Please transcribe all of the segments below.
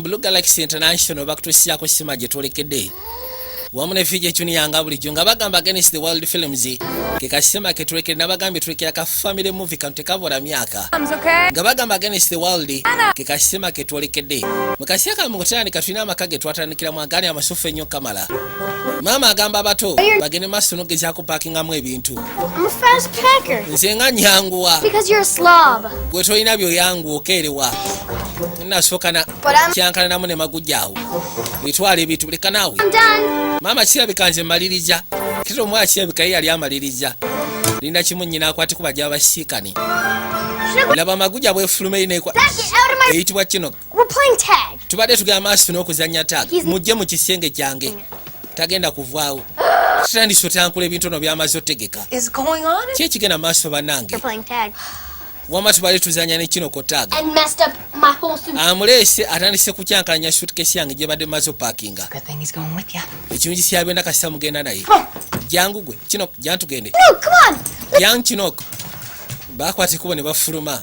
Blue Galaxy International bakutusiako sima gye twolekedde wamu ne Fiji Junior nga bulijjo nga bagamba Against the World Films ke kasima ke tulekedde. Nabagambye tulekera ka family movie kano, tekabula myaka. Okay. Nga bagamba Against the World ke kasima ke twolekedde. Mu kaseera kano mu kutandika tulina amaka ge twatandikiramu agaali amasufu ennyo kamala. Maama agamba abato bagende maaso nogezaako paakingamu ebintu. I'm a fast packer. Nze nga nyanguwa. Because you're a slob. Gwe tolina byoyanguwa, okeerewa. Nasooka na But I'm kyankalanamu ne magujja awo etwala ebintu, leka naawe. I'm done. Maama kirabika nze maliriza kito omwana, kirabika ye yali amaliriza. Linda kimu, nnyina akwate kuba gyabasiikane. Laba amagujja bwefuluma eri Zach, get out of my. eyitibwa kino. We're playing tag. Tubadde tugenda maaso n'okuzannya tag. Mujje mu kisenge kyange, tagenda kuvaawo. Tutandise otankula ebintu ono byamaze otegeka. Is going on? Ki ekigenda maaso bannange? We're playing tag. Wama tubadde tuzanya ne kino ko tag. And messed up my whole suit. Amuleese atandise kukyankalanya suitcase yange gye badde maze opaakinga. Good thing he's going with ya. Ekirungi kyabenda kasita mugenda naye. Jangu gwe kino, jantugende. No, come on. Jangu kinoko. Bakwata ekkubo ne bafuluma.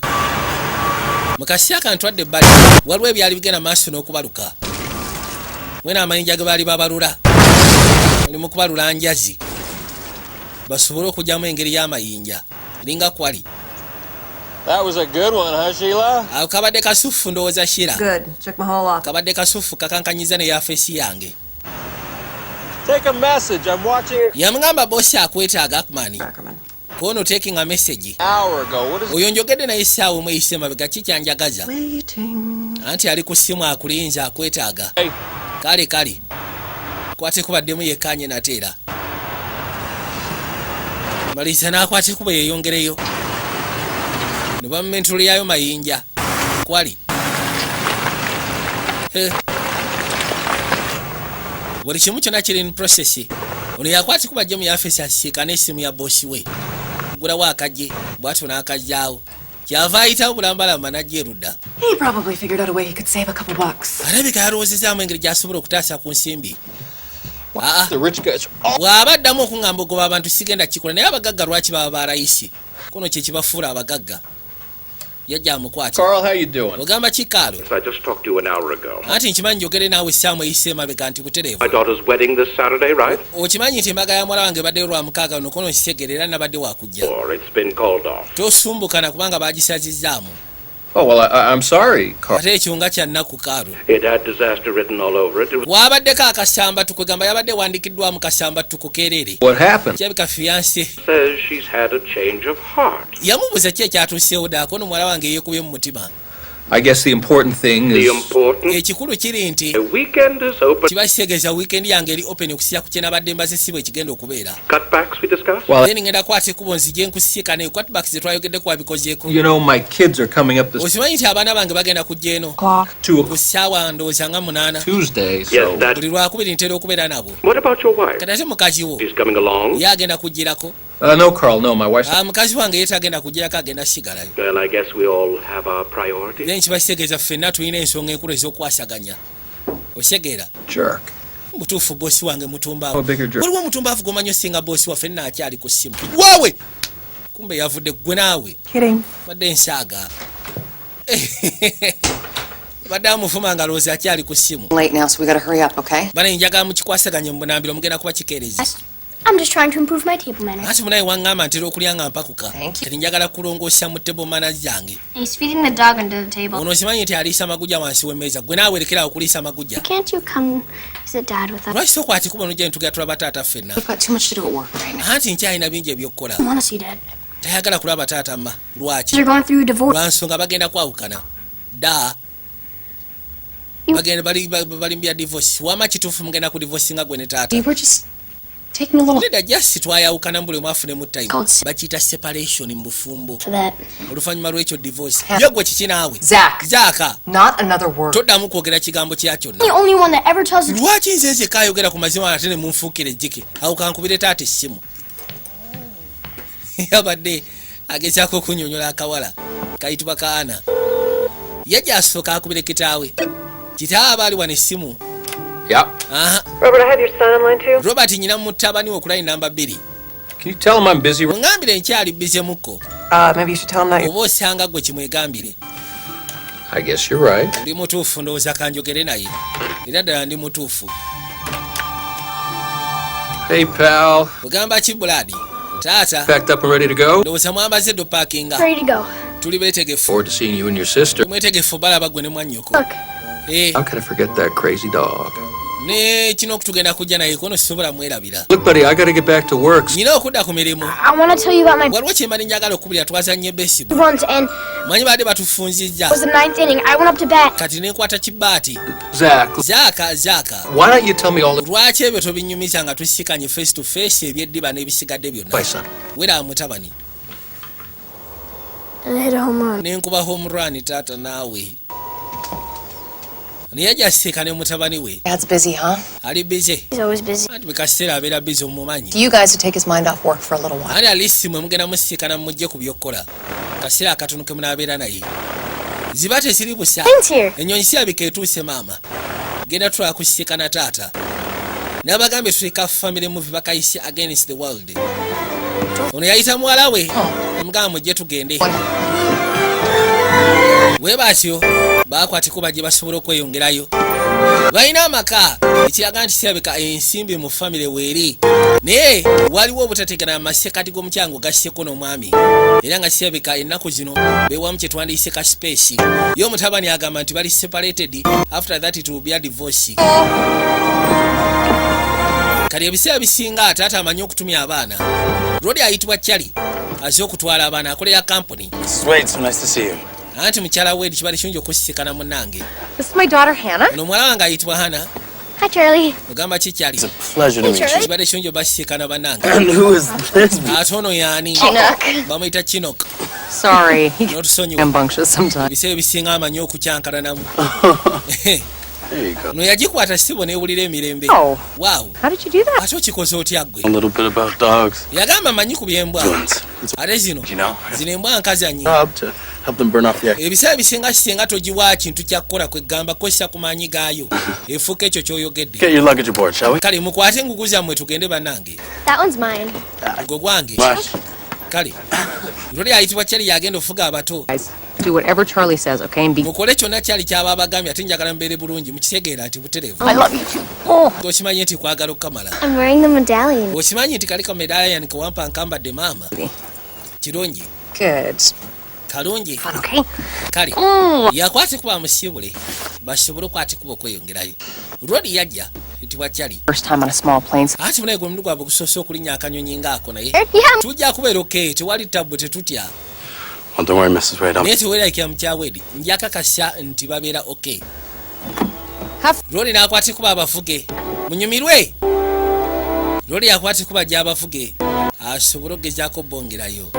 Mu kaseera kantwadde ebbali waliwo ebyali bigenda maaso n'okubaluka mwena amayinja ge baali babalula. Oli mu kubalula njazi basobole okugyamu engeri y'amayinja linga kwali. That was a good one, huh, Sheila? Ako kabadde kasufu ndowooza, Sheila? Good. Check my whole office. Kabadde kasufu, kakankanyiza ne yafeesi yange. Take a message. I'm watching it Yamugamba bosi akwetaaga, Akmani. Ackerman. Kono taking a message. an hour ago. What is Oyo njogedde naye essaawa emu eyise mabega, kikyanjagaza. Waiting. Anti ali ku ssimu akulinza, akwetaaga. Hey. Kale kale, kwate kubaddemu yekanye nateera maliriza n'akwata ekubo yeyongereyo ne bamumentulyayo mayinja kwali. Eh. Buli kimu kyonna kiri in process. Ono yakwata ekubo ajje mu yafesi asisinkane essimu ya bosi we gulawo akajje bwatyo n'akajjaawo kyava ayitawo bulambalamba n'ajja erudda. He probably figured out a way he could save a couple bucks. Alabika yalowoozezaamu engeri gy'asobola okutaasa ku nsimbi. Aa. The rich guys? Oh, Bw'aba addamu okuŋŋamba ogoba abantu sigenda kikola, naye abagagga lwaki baba balayisi? Kono kye kibafuula abagagga. Yajja amukwata. Carl, how you doing? Ogamba ki, Carl? I just talked to you an hour ago. Anti nkimanyi njogere naawe essaamu eyise emabega nti butereevu. My daughter's wedding this Saturday, right? Okimanyi nti embaga ya muwala wange ebaddeyo lwa mukaaga luno? Kono nkitegere era nabadde wakujja. Or it's been called off. Tosumbukana kubanga bagisazizzaamu. Oh, well, I'm sorry, Carl. Ate ekyo nga kya nnaku, Carl. It had disaster written all over it. It was Waabaddeko akasambatuko, gamba yabadde wandikiddwamu kasambatuko keerere. What happened? Kirabika fiancé says she's had a change of heart. Yamubuuza ki ekyatuuseewo ddaako no muwala wange yeekubye mu mutima. I guess the important thing The is important Ekikulu kiri nti the weekend is open. kiba kitegeeza wiikendi yange eri open okusira ku kyenabadde mbaze si bwe kigenda okubeera. Cutbacks we discussed? Well, Then ngenda kwata ekkubo nzije nkusiikane. Cutbacks zetwayogeddeko wabikozeeko? My kids are coming up this Okimanyi nti abaana bange bagenda kujja eno Clock. 2 ku ssaawa ndowooza nga 8. Tuesday, so Yes, that. Buli lwakubiri ntera okubeera nabo. What about your wife? Kati ate mukazi wo? She's coming along. Ye agenda kujjirako? No, Carl, no, my wife's Ah, mukazi wange ye tagenda kujjirako, agenda sigalayo. Well, I guess we all have our priorities. Then kiba kitegeeza ffenna tulina ensonga enkulu ez'okwasaganya, osegeera? Jerk. Mutuufu, bosi wange mutumbaavu. Oh, bigger jerk. Waliwo omutumbaavu gomanyi osinga bosi waffe? Nna akyali ku ssimu waawe, kumbe yavudde. Gwe naawe. Kidding. Badde nsaaga, badde amuvuma nga lowooza akyali ku ssimu. Late now, so we gotta hurry up, okay? Bane njagala mukikwasaganye mu bunambiro, mugenda kuba kikeerezi. I'm just trying to improve my table manners. Anti munaye waŋŋamba ntera okulya nga mpakuka. Thank you. Kati njagala kulongoosa mu table manners zange. He's feeding the dog under the table. Ono okimanyi nti aliisa amagujja wansi w'emmeeza? Gwe naawe lekerawo okuliisa amagujja. Can't you come visit Dad with us? Lwaki sokwata ekubo nojja nitugera tulaba taata ffenna? We've got too much to do at work right now. Anti nkyalina bingi ebyokukola. I want to see Dad. Tayagala kulaba taata mma, lwaki? They're going through a divorce. Lwansonga bagenda kwawukana dda. Bagenda bali mu bya divorce. Wama kituufu mugenda ku divorce nga gwe ne taata? We were just taking a little Nedda, just twayawukana buli omu afunemu time. Called Bakiyita separation mu bufumbo. for that. Oluvannyuma lw'ekyo divorce. Ye gwe kiki naawe? Zach, Zaaka. not another word. Toddamu kwogera kigambo kya kyonna. The only one that ever tells the truth. Lwaki nze nzeka ayogera ku mazima ate ne munfuukira ejjike? Awo kankubire taata essimu. Yabadde agezaako okunyonyola akawala kayitibwa kaana. Ye gyasooka akubire kitaawe. Kitaawe aba ali wano essimu. Yep. Aha. Robert, I have your son on line too. Robert, nyina mutabani we oku line namba 2. Can you tell him I'm busy? Ŋŋambire nkyali bizemuko. Maybe you should tell him that. Oba osanga gwe kimwegambire. I guess you're right. Oli mutuufu, ndowooza kanjogere naye, era ddala ndi mutuufu. Hey, pal. Ogamba ki, Brad? Taata. Packed up and ready to go? Ndowooza mwamaze ddo packinga. Ready to go. Tuli beetegefu. Forward to seeing you and your sister. Mwetegefu balaba gwe ne mwannyoko. Look, Eh, How could I forget that crazy dog? Ne kino okutugenda kujja naye kono sisobola mwerabira. Look, buddy, I gotta get back to work. Nyina okudda ku mirimu. I want to tell you about my Waliwo kyembadde njagala okubulira, twazannye baseball. runs, and Manyi badde batufunzizza. it was the ninth inning. I went up to bat. Kati nenkwata kibaati. Zach, Zaaka, Zaaka. why don't you tell me all the Lwaki ebyo tobinyumiza nga tusikanye face to face, ebyeddiba n'ebisigadde byonna? Bye, son. Wera mutabani. And I hit a home run. Nenkuba home run, taata. Naawe naye ajasiika ne mutabani we. Dad's busy, huh? Ali busy. He's always busy. Anti bwe kaseera abeera busy, omumanyi. You guys to take his mind off work for a little while. Anti alisi mwe mugenda musiikana, mumugje ku byokkola kaseera akatono ke munaabeera naye, ziba teziri busa. Plane's here. Ennyonyi sirabika etuuse, maama. Genda tulaba kusiikana taata. N'abagambye tuleka family movie bakayise Against the World. Ono yayita muwala we, omugamba mujje tugende. Bwe batyo bakwatikuba gye basobola okweyongerayo. Balina amaka, ekiraga nti kirabika ensimbi mu famire weeri, naye waliwo obutategana mu masekati g'omukyango gasseko n'omwami, era nga kirabika ennaku zino bewamu kye twandiyise ka space. Ye omutabani agamba nti bali separated, after that it will be a divorce. Kati ebiseera bisinga taata amanyi okutumya abaana. Lwoli ayitibwa Kyali aze okutwala abaana, akolera kampuni. Mrs. Wade, so nice to see you. Anti mukyala Wade, kibali kirungi okusisikana munnange. This is my daughter, Hannah. Ono muwala wange ayitibwa Hana. Hi, Charlie. Ogamba ki, Kyali? It's a pleasure to meet you. Kibadde kirungi obasisikana bannange. And who is this? Ate ono yaani? Chinook. Bamuyita Chinook. Sorry. He gets N'otusonyiwa. rambunctious sometimes. Ebiseera ebisinga amanyi okukyankalanamu. There you go. Ono yagikwata sibo newulira emirembe. Oh. Waawo. How did you do that? Ate okikoze otya ggwe? A little bit about dogs. Yagamba manyi ku byembwa. Ones. It's Ate zino you know, zino embwa nkazanyi. job to help them burn off the Ebiseera bisinga singa togiwa kintu kyakkola, kwegamba kozesa ku maanyi gaayo, efuuka ekyo ky'oyogedde. Get your luggage aboard, shall we? Kale mukwate engugu zammwe tugende bannange. That one's mine. Gwe gwange. Much. Kale loli ayitibwa Kyali yagenda ofuga abato. Guys, do whatever Charlie says, okay? And be. Mukole kyonna kyali kyaba abagambye, ate njagala mubeere bulungi, mukitegeera nti butereevu. I love you too. Oh. Okimanyi nti kwagala okukamala. I'm wearing the medallion. Okimanyi nti kali kamedaliyani kewampa nkambadde, maama? Kirungi. Good. Kalungi. Fun, okay? Kale yakwata ekuba amusiibule basobole okwata ekuba okweyongerayo. Lwoli yajja etibwa Kyali. First time on a small plane. So Anti munaye gwe omulundi gwabwe gusoose okulinnya akanyonyi ngaako, naye Yeah. tujja kubeera okay, tewali tabbu, tetutya. Well, don't worry, Mrs. Wade. I'm Naye teweerayikira mukyawedi, njakakasa nti babeera okay. Have Lwoli n'akwata ekuba abavuge munyumirwe. Lwoli yakwata ekuba gy'abavuge asobole okugezaako bongerayo.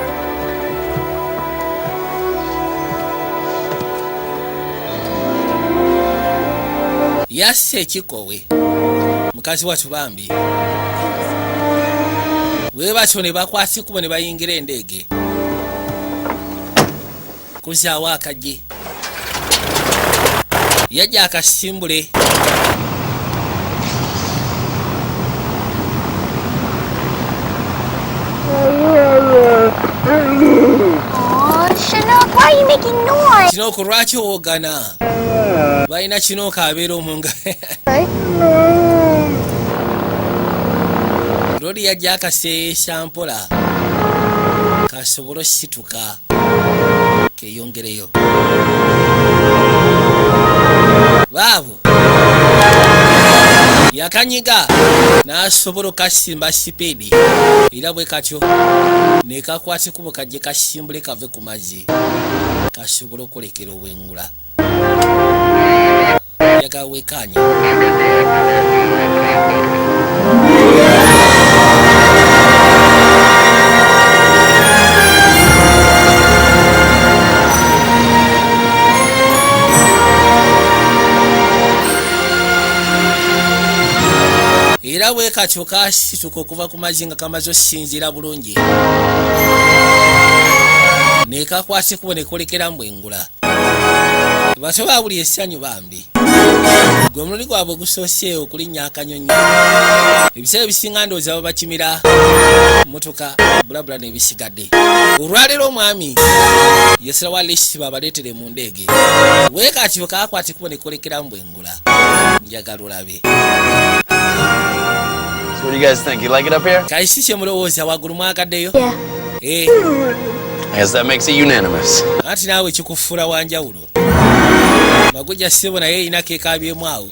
Yasse ekikowe mukazi watu bambi. Bwe batyo ne bakwata ekkubo ne bayingira endeege kuzaawo akaggi. Yajja akasimbule. Aw, Chinook, why are you making noise? Kinooko, lwaki owoogana? Balina Kinooko abeera omunga. Loli yajja akaseesa mpola kasobole osituka keyongereyo. Baabo yakanyiga n'asobola okasimba speed, era bwe katyo ne kakwata ekubo kajje kasimbule kave ku mazzi kasobole okwolekera obwengula. Njagala wekanye. Era bwe katyo kasituka okuva ku mazzi nga kamaze osinziira bulungi, ne kakwata ekubo ne kolekera mu bwengula. Bato babuli essanyu bambi. Gwe omulundi gwabwe ogusoose okulinnya akanyonyi. Ebiseera ebisinga ndowooza babakimira motoka bulabula n'ebisigadde. Olwaleero omwami yasalawo list babaleetere mu ndeege. Weekati bwe kakwata ekkubo ne kolekeramu bwengula, njagala olabe. So what do you guys think? You like it up here? Kali si kyemulowooza waggulu mwagaddeyo? Yeah. Eh, I guess that makes it unanimous. Anti naawe kikufuula wanjawulo. Maguja ssebo naye erina kekabyemu awo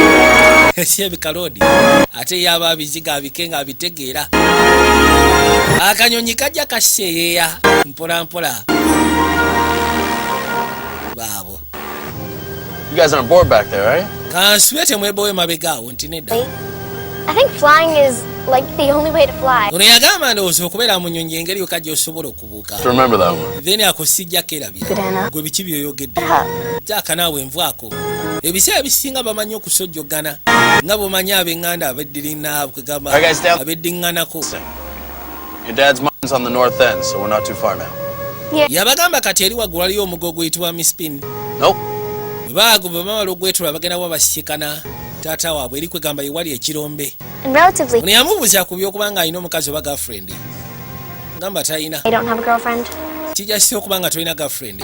si ebikaloodi, ate ye aba abiziga abike nga abitegeera. Akanyonyi kajja kaseeyeeya mpola mpola baabo. You guys aren't bored back there, are you? Kansube temwebowe mabega awo nti nedda. I think flying is like the only way to fly. Ono yagamba ndowooza okubeera mu nyonyi engeri yokka gy'osobola okubuuka. To remember that one. Then ako sijja kerabira. Banana. Gwe biki byoyogedde jaaka naawe nvaako. Ebiseera ebisinga bamanyi okusojjogana nga bwemanyi ab'eŋŋanda abeddirina kwegamba Alright, guys, down. abeddiŋŋanako. Your dad's mine's on the north end, so we're not too far now. Yabagamba kati eri waggulu waliyo omugga oguyitibwa Mispin. Nope. Bwe baago bwe bamala ogwetula bagenda bwa basisikana taata waabwe eri kwegamba yewali ekirombe. And relatively, Ono yamubuuza ku by'okuba nga alina omukazi oba girlfriend, gamba talina. I don't have a girlfriend. Kijja si okuba nga tolina girlfriend.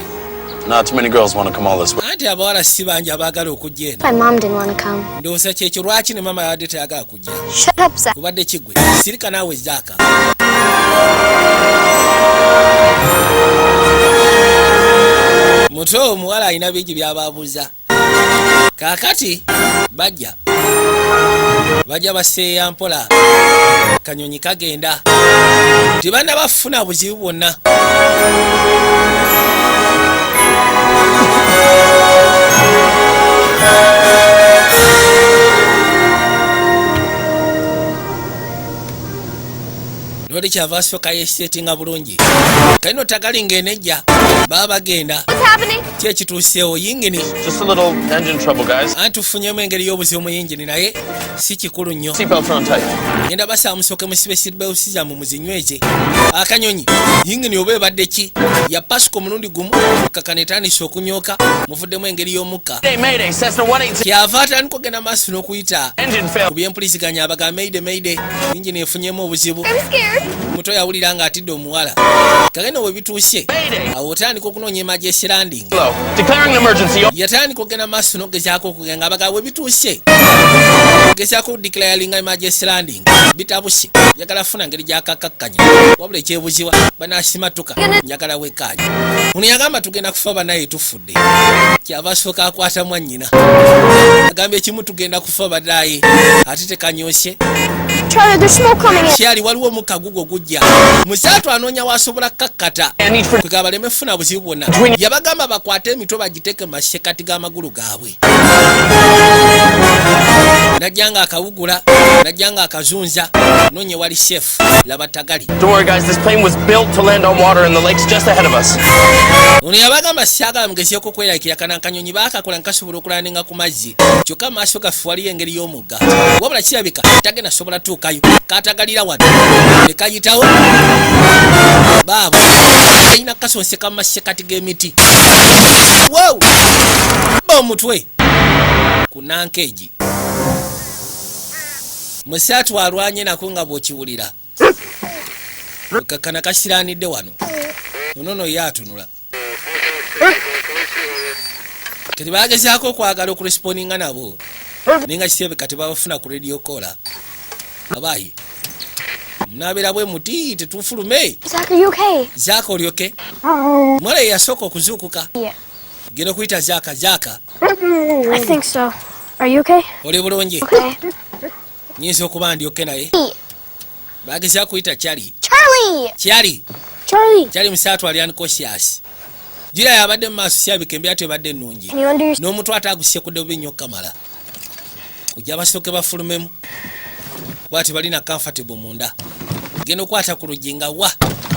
Not too many girls want to come all this way. Anti abawala si bangi abaagala okujja eno. My mom didn't want to come. Ndowooza kyekyo lwaki ne maama yabadde tayagala kujja. Shut up, Zach. Obadde kigwe sirika naawe Zaaka. Muto omuwala alina bingi byababuuza. Kaakati bajja baseeya mpola, kanyonyi kagenda, tebannabafuna buzibu bwonna. Lwali kyava asooka yesetinga bulungi kalino tagalinga enejja baba bagenda. What's happening? Ki ekituuseewo yingini? Just a little engine trouble, guys. Anti tufunyemu engeri y'obuzibu mu yingini, naye si kikulu nnyo. Seatbelts are on tight. Genda basaba musooke musibe seatbelts zammwe muzinyweze. Akanyonyi yingini oba ebadde ki yapasuka omulundi gumu kakana etandise okunyooka, muvuddemu engeri y'omukka. Mayday, Mayday, Cessna 180. Kyava atandika ogenda maaso n'okuyita Engine failed. ku byempuliziganya abaga mayday, mayday, yingini efunyemu obuzibu. I'm scared. Muto yawulira ng'atidde omuwala. Kagenda we bituuse awo otandika okunoonya emergency landing. Low. Declaring an emergency. Yatandika okugenda maaso n'okugezaako okugenda abaga we bituuse gezaako declaringa emergency landing, bitabuse, njagala funa ngeri gyakakakkanya. Wabula ekyebuzibwa banasimatuka, njagala wekkaanya. Ono yagamba tugenda kufa banaye, tufudde. Kyava asooka akwata mwannyina, agambye ekimu tugenda kufa banaye ate tekanyosye. Charlie, there's smoke coming in. Kyali waliwo omukka gugwo gujja. Musaatu anoonya wasobola kakkata I need for kwegamba baleme funa buzibu bwonna. Yabagamba bakwate emitwe bagiteeke mu masekati g'amagulu gaabwe. Najja nga akawugula, najja nga akazunza, noonye wali safe laba tagali. Don't worry, guys. This plane was built to land on water, and the lake's just ahead of us. Ono yabagamba syagala mugezeeko okweraliikira, kana akanyonyi baakakola nkasobola okulandinga ku mazzi, kyokka mu maaso gaffe waliyo engeri y'omugga. Wabula kirabika tagenda sobola tuukayo, katagalira wano ne kayitawo baabo kalina kasonseka mu masekati g'emiti. Wow, ba omutwe ku nankeegi musaatu alwanye nako nga bw'okiwulira kakkana kasiranidde wano. Onono ye atunula kati bagezaako okwagala okurespondinga nabo naye nga kirabika tebabafuna ku radio caller. Abayi munabeera bwe muti tetufulume. Zach, are you okay? Zaaka olyoke omuwala ye yasooka okuzuukuka. Yeah. Genda okuyita Zaaka. Zaaka. I think so. Are you okay? Oli bulungi? Okay. Nyinza okuba ndyoke naye bagezaako kuyita Kyali. Charlie! Kyali. Charlie! Kyali musaatu ali unconscious, gira yabadde mu maaso sirabika embeera tebadde ennungi. Can you undo your N'omutwe ate agusekudde bubi nnyo kamala kujja basooke bafulumemu kuba tebalina comfortable munda. Genda okwata ku luggi nga wa.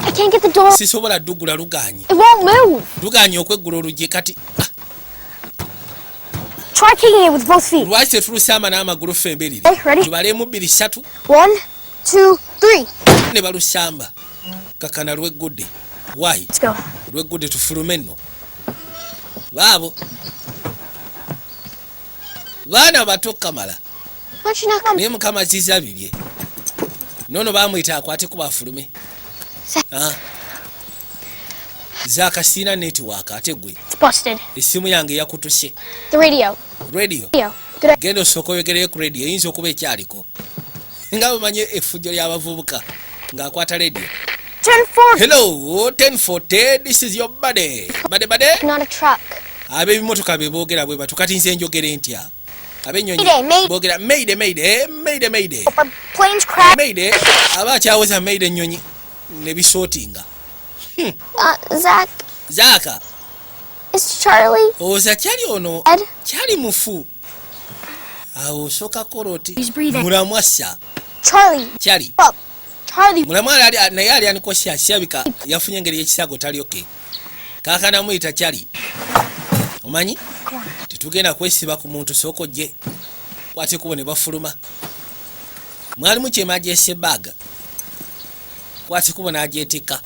I can't get the door. Sisobola ddugula, luganye. It won't move. Luganye okweggula oluggi kati ah, Try kicking it with both feet. Lwaki tetulusamba n'amagulu ffe emberiri? Hey, ready? Tubalemu bbiri ssatu. One, two, three. Ne balusamba kakana lweggudde wayi. Let's go. Lweggudde, tufulume nno. Baabo Baana bato kamala. Why don't you knock on? Naye Mukama ziza bibye. Noono bamwyita akwate kuba afulume. Ah. Zaaka, siina network ate gwe. It's busted. Essimu yange yakutuse. The radio. Radio. Radio. Good. Genda osooka oyogereyo ku radio, eyinza okuba ekyaliko. Nga bwemanye effujjo ly'abavubuka ng'akwata radio. 10-4. Hello, 1040, this is your buddy, buddy, buddy. Not a truck. Ab'ebimotoka be boogera bwe batu. Kati nze njogere ntya? Ab'ennyonyi Mayday, Mayday. boogera mayday, mayday, mayday, mayday. Our plane's crashed. Mayday. Aba akyaweza mayday, ennyonyi ne bisootinga. Zach, Zaaka, is Charlie oza kyali ono dead? Kyali mufu? Awo osooka kola oti. He's breathing. Mulamu assa. Charlie, Kyali up. Charlie, mulamu ali naye ali anikosya, kirabika yafunye engeri y'ekisago talyoke. Kaakana muyita kyali, omanyi tetugenda kwesiba ku muntu, sooka ojje kwate kubo. Ne bafuluma, mwalimu kyemagyese bag, kwate kubo n'agyetikka.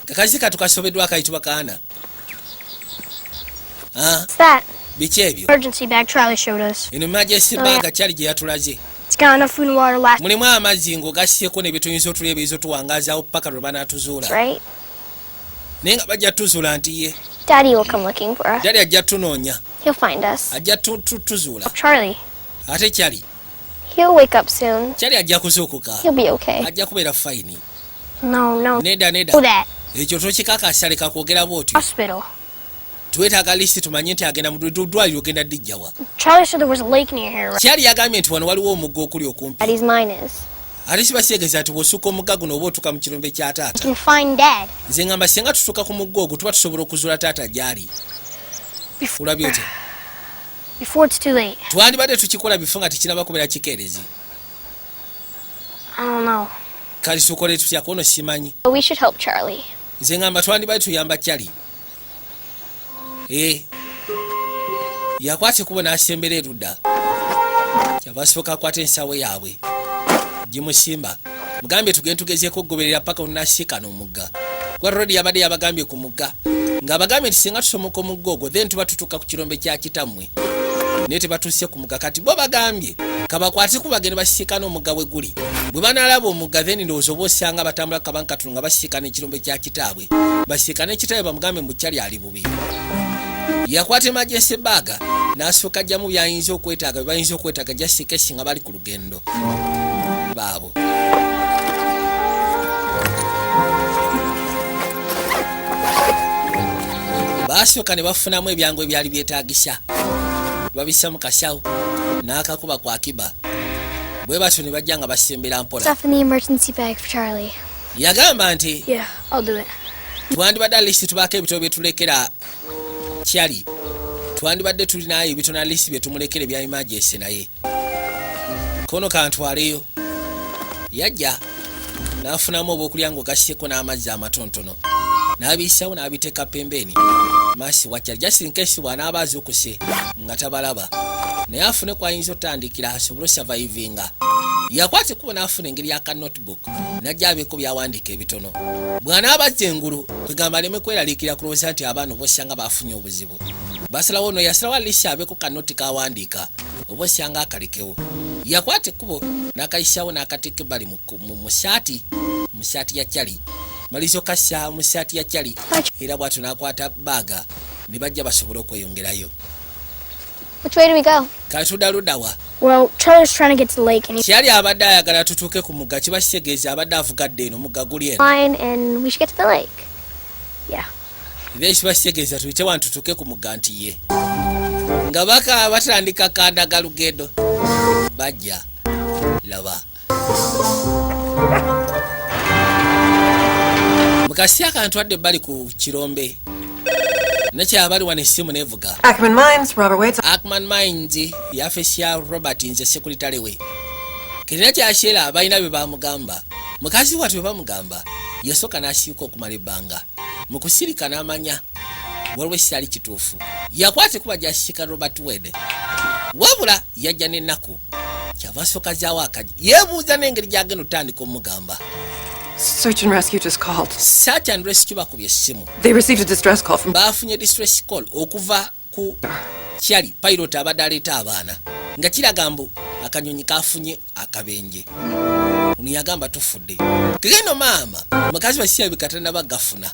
Kakazi katu kasobeddwa akayitibwa kaana. Ah, what's that? Biki ebyo? Emergency bag Charlie showed us. Eno emergency bag kyali gye yatulaze. It's got enough food and water last, Mulimu amazzi ng'ogassieko n'ebituyinza otulya ebiyinza otuwangazaawo paka lwe banaatuzuula. right? Naye nga bajja tuzuula nti ye. Daddy will come looking for us. Daddy ajja tunoonya. He'll find us. Ajja tuzuula. Charlie, Ate kyali? He'll wake up soon. Kyali ajja kuzuukuka. He'll be okay. Ajja kubeera fine. No, no. Nedda, nedda. Know that. Ekyo tokikakasa, leka kwogera bwotyo. Hospital. Twetaaga at least tumanye nti agenda mu ddwaliro, ogenda dijjawa? Charlie said there was a lake near here, right? Kyali yagambye nti wano waliwo omugga okuli okumpi. Daddy's mine is. Ate kiba kitegeeza nti bw'osukka omugga guno oba otuuka mu kirombe kya taata. We can find Dad. Nze ngamba singa tutuuka ku mugga ogwo tuba tusobola okuzuula taata gy'ali. Olabye otya? Before it's too late. Twandibadde tukikola bifo nga tekinaba kubeera kikeerezi. I don't know. Kale tukole tutya kono? Simanyi. But we should help Charlie. Nze ngamba twandibadde tuyamba Kyali. Ee, yakwata ekkubo n'asembera erudda. Kyava asooka akwata ensawo yaabwe gimusimba, mugambye tugende tugezeeko okugoberera paka lunasiikana omugga gwa rodi. Yabadde yabagambye ku mugga, ng'abagambye nti singa tusomoka omugga ogwo, then tuba tutuuka ku kirombe kya kitammwe, naye tebatuuse ku mugga. Kati bo bagambye kabakwate bagende basiikana omugga bwe guli. Bwe banaalaba omugga, then ndowooza oba osanga batambula kabankatulu nga basiikana ekirombe kya kitaabwe, basiikane ekitaabwe bamugambe mbu kyali ali bubi. Yakwata emergency bag n'asooka ajjamu byayinza okwetaaga, bye bayinza okwetaaga just in case nga bali ku lugendo baabo. Baasooka ne bafunamu ebyangu ebyali byetaagisa, babissa mu kasawo n'akakuba ku akiba, bwe batyo ne bajja nga basembera mpola. Stuff in the emergency bag for Charlie. Yagamba nti Yeah, I'll do it. twandibadde at least tubaako ebitabo byetulekera kyali, twandibadde tulinayo ebitono at least byetumulekera ebya emergency, naye kono kantwaleyo. Yajja n'afunamu obwokulya ng'ogasseko n'amazzi amatonotono, n'abiyisawo n'abiteeka pembeeni maasi wakyali, just in case bw'anaaba azuukuse nga tabalaba, naye afune kwayinza otandikira asobole osurvivinga. Yakwata ekkubo n'afuna engeri ya notebook, najja abeeko byawandiika ebitono bw'anaaba azza engulu, kwegamba aleme kweraliikirira kulowooza nti abaana oba osanga bafunye obuzibu. Basalawo no yasalawo at least abeeko ka note kawandiika oba osanga akalekewo. Yakwata ekkubo n'akayisawo n'akateeka ebbali mu saati ya kyali, malizo kassa mu saati ya kyali, era bw'atyo n'akwata bag ne bajja basobole okweyongerayo. Which way do we go? Kale tudda luddawa? Well, Charlie's trying to get to the lake and he's Kyali abadde ayagala tutuuke ku mugga, kiba kitegeeza abadde avuga dda eno, omugga guli eno. fine, and we should get to the lake. Yeah. Era kiba kitegeeza tuyite wano tutuuke ku mugga nti ye nga baka batandika kandaga lugendo, bajja laba mukasi akantwadde ebbali ku kirombe nekyabali wano, essimu nevuga. Ackerman Mines, Robert Wade's. Ackerman Mines, yafesi ya Robert, nze sekuritale we. Kirina kyakyera balina bye bamugamba. Mukazi wattu bwe bamugamba yasooka n'asiika okumala ebbanga mu kusirika, n'amanya waliwo ekikyali kituufu. Yakwata ekuba gyasika Robert Wade, wabula yajja n'ennaku, kyava asooka zaawo akaji yeebuuza n'engeri gyagenda otandika omugamba. Search and rescue just called. Search and rescue bakubye essimu. They received a distress call from. Bafunye distress call okuva ku Kyali pilot abadde aleeta abaana, nga kiraga mbu akanyonyi kafunye akabenje. Ono yagamba tufudde. Kegeno maama mukazi wasirabika tanaba gafuna.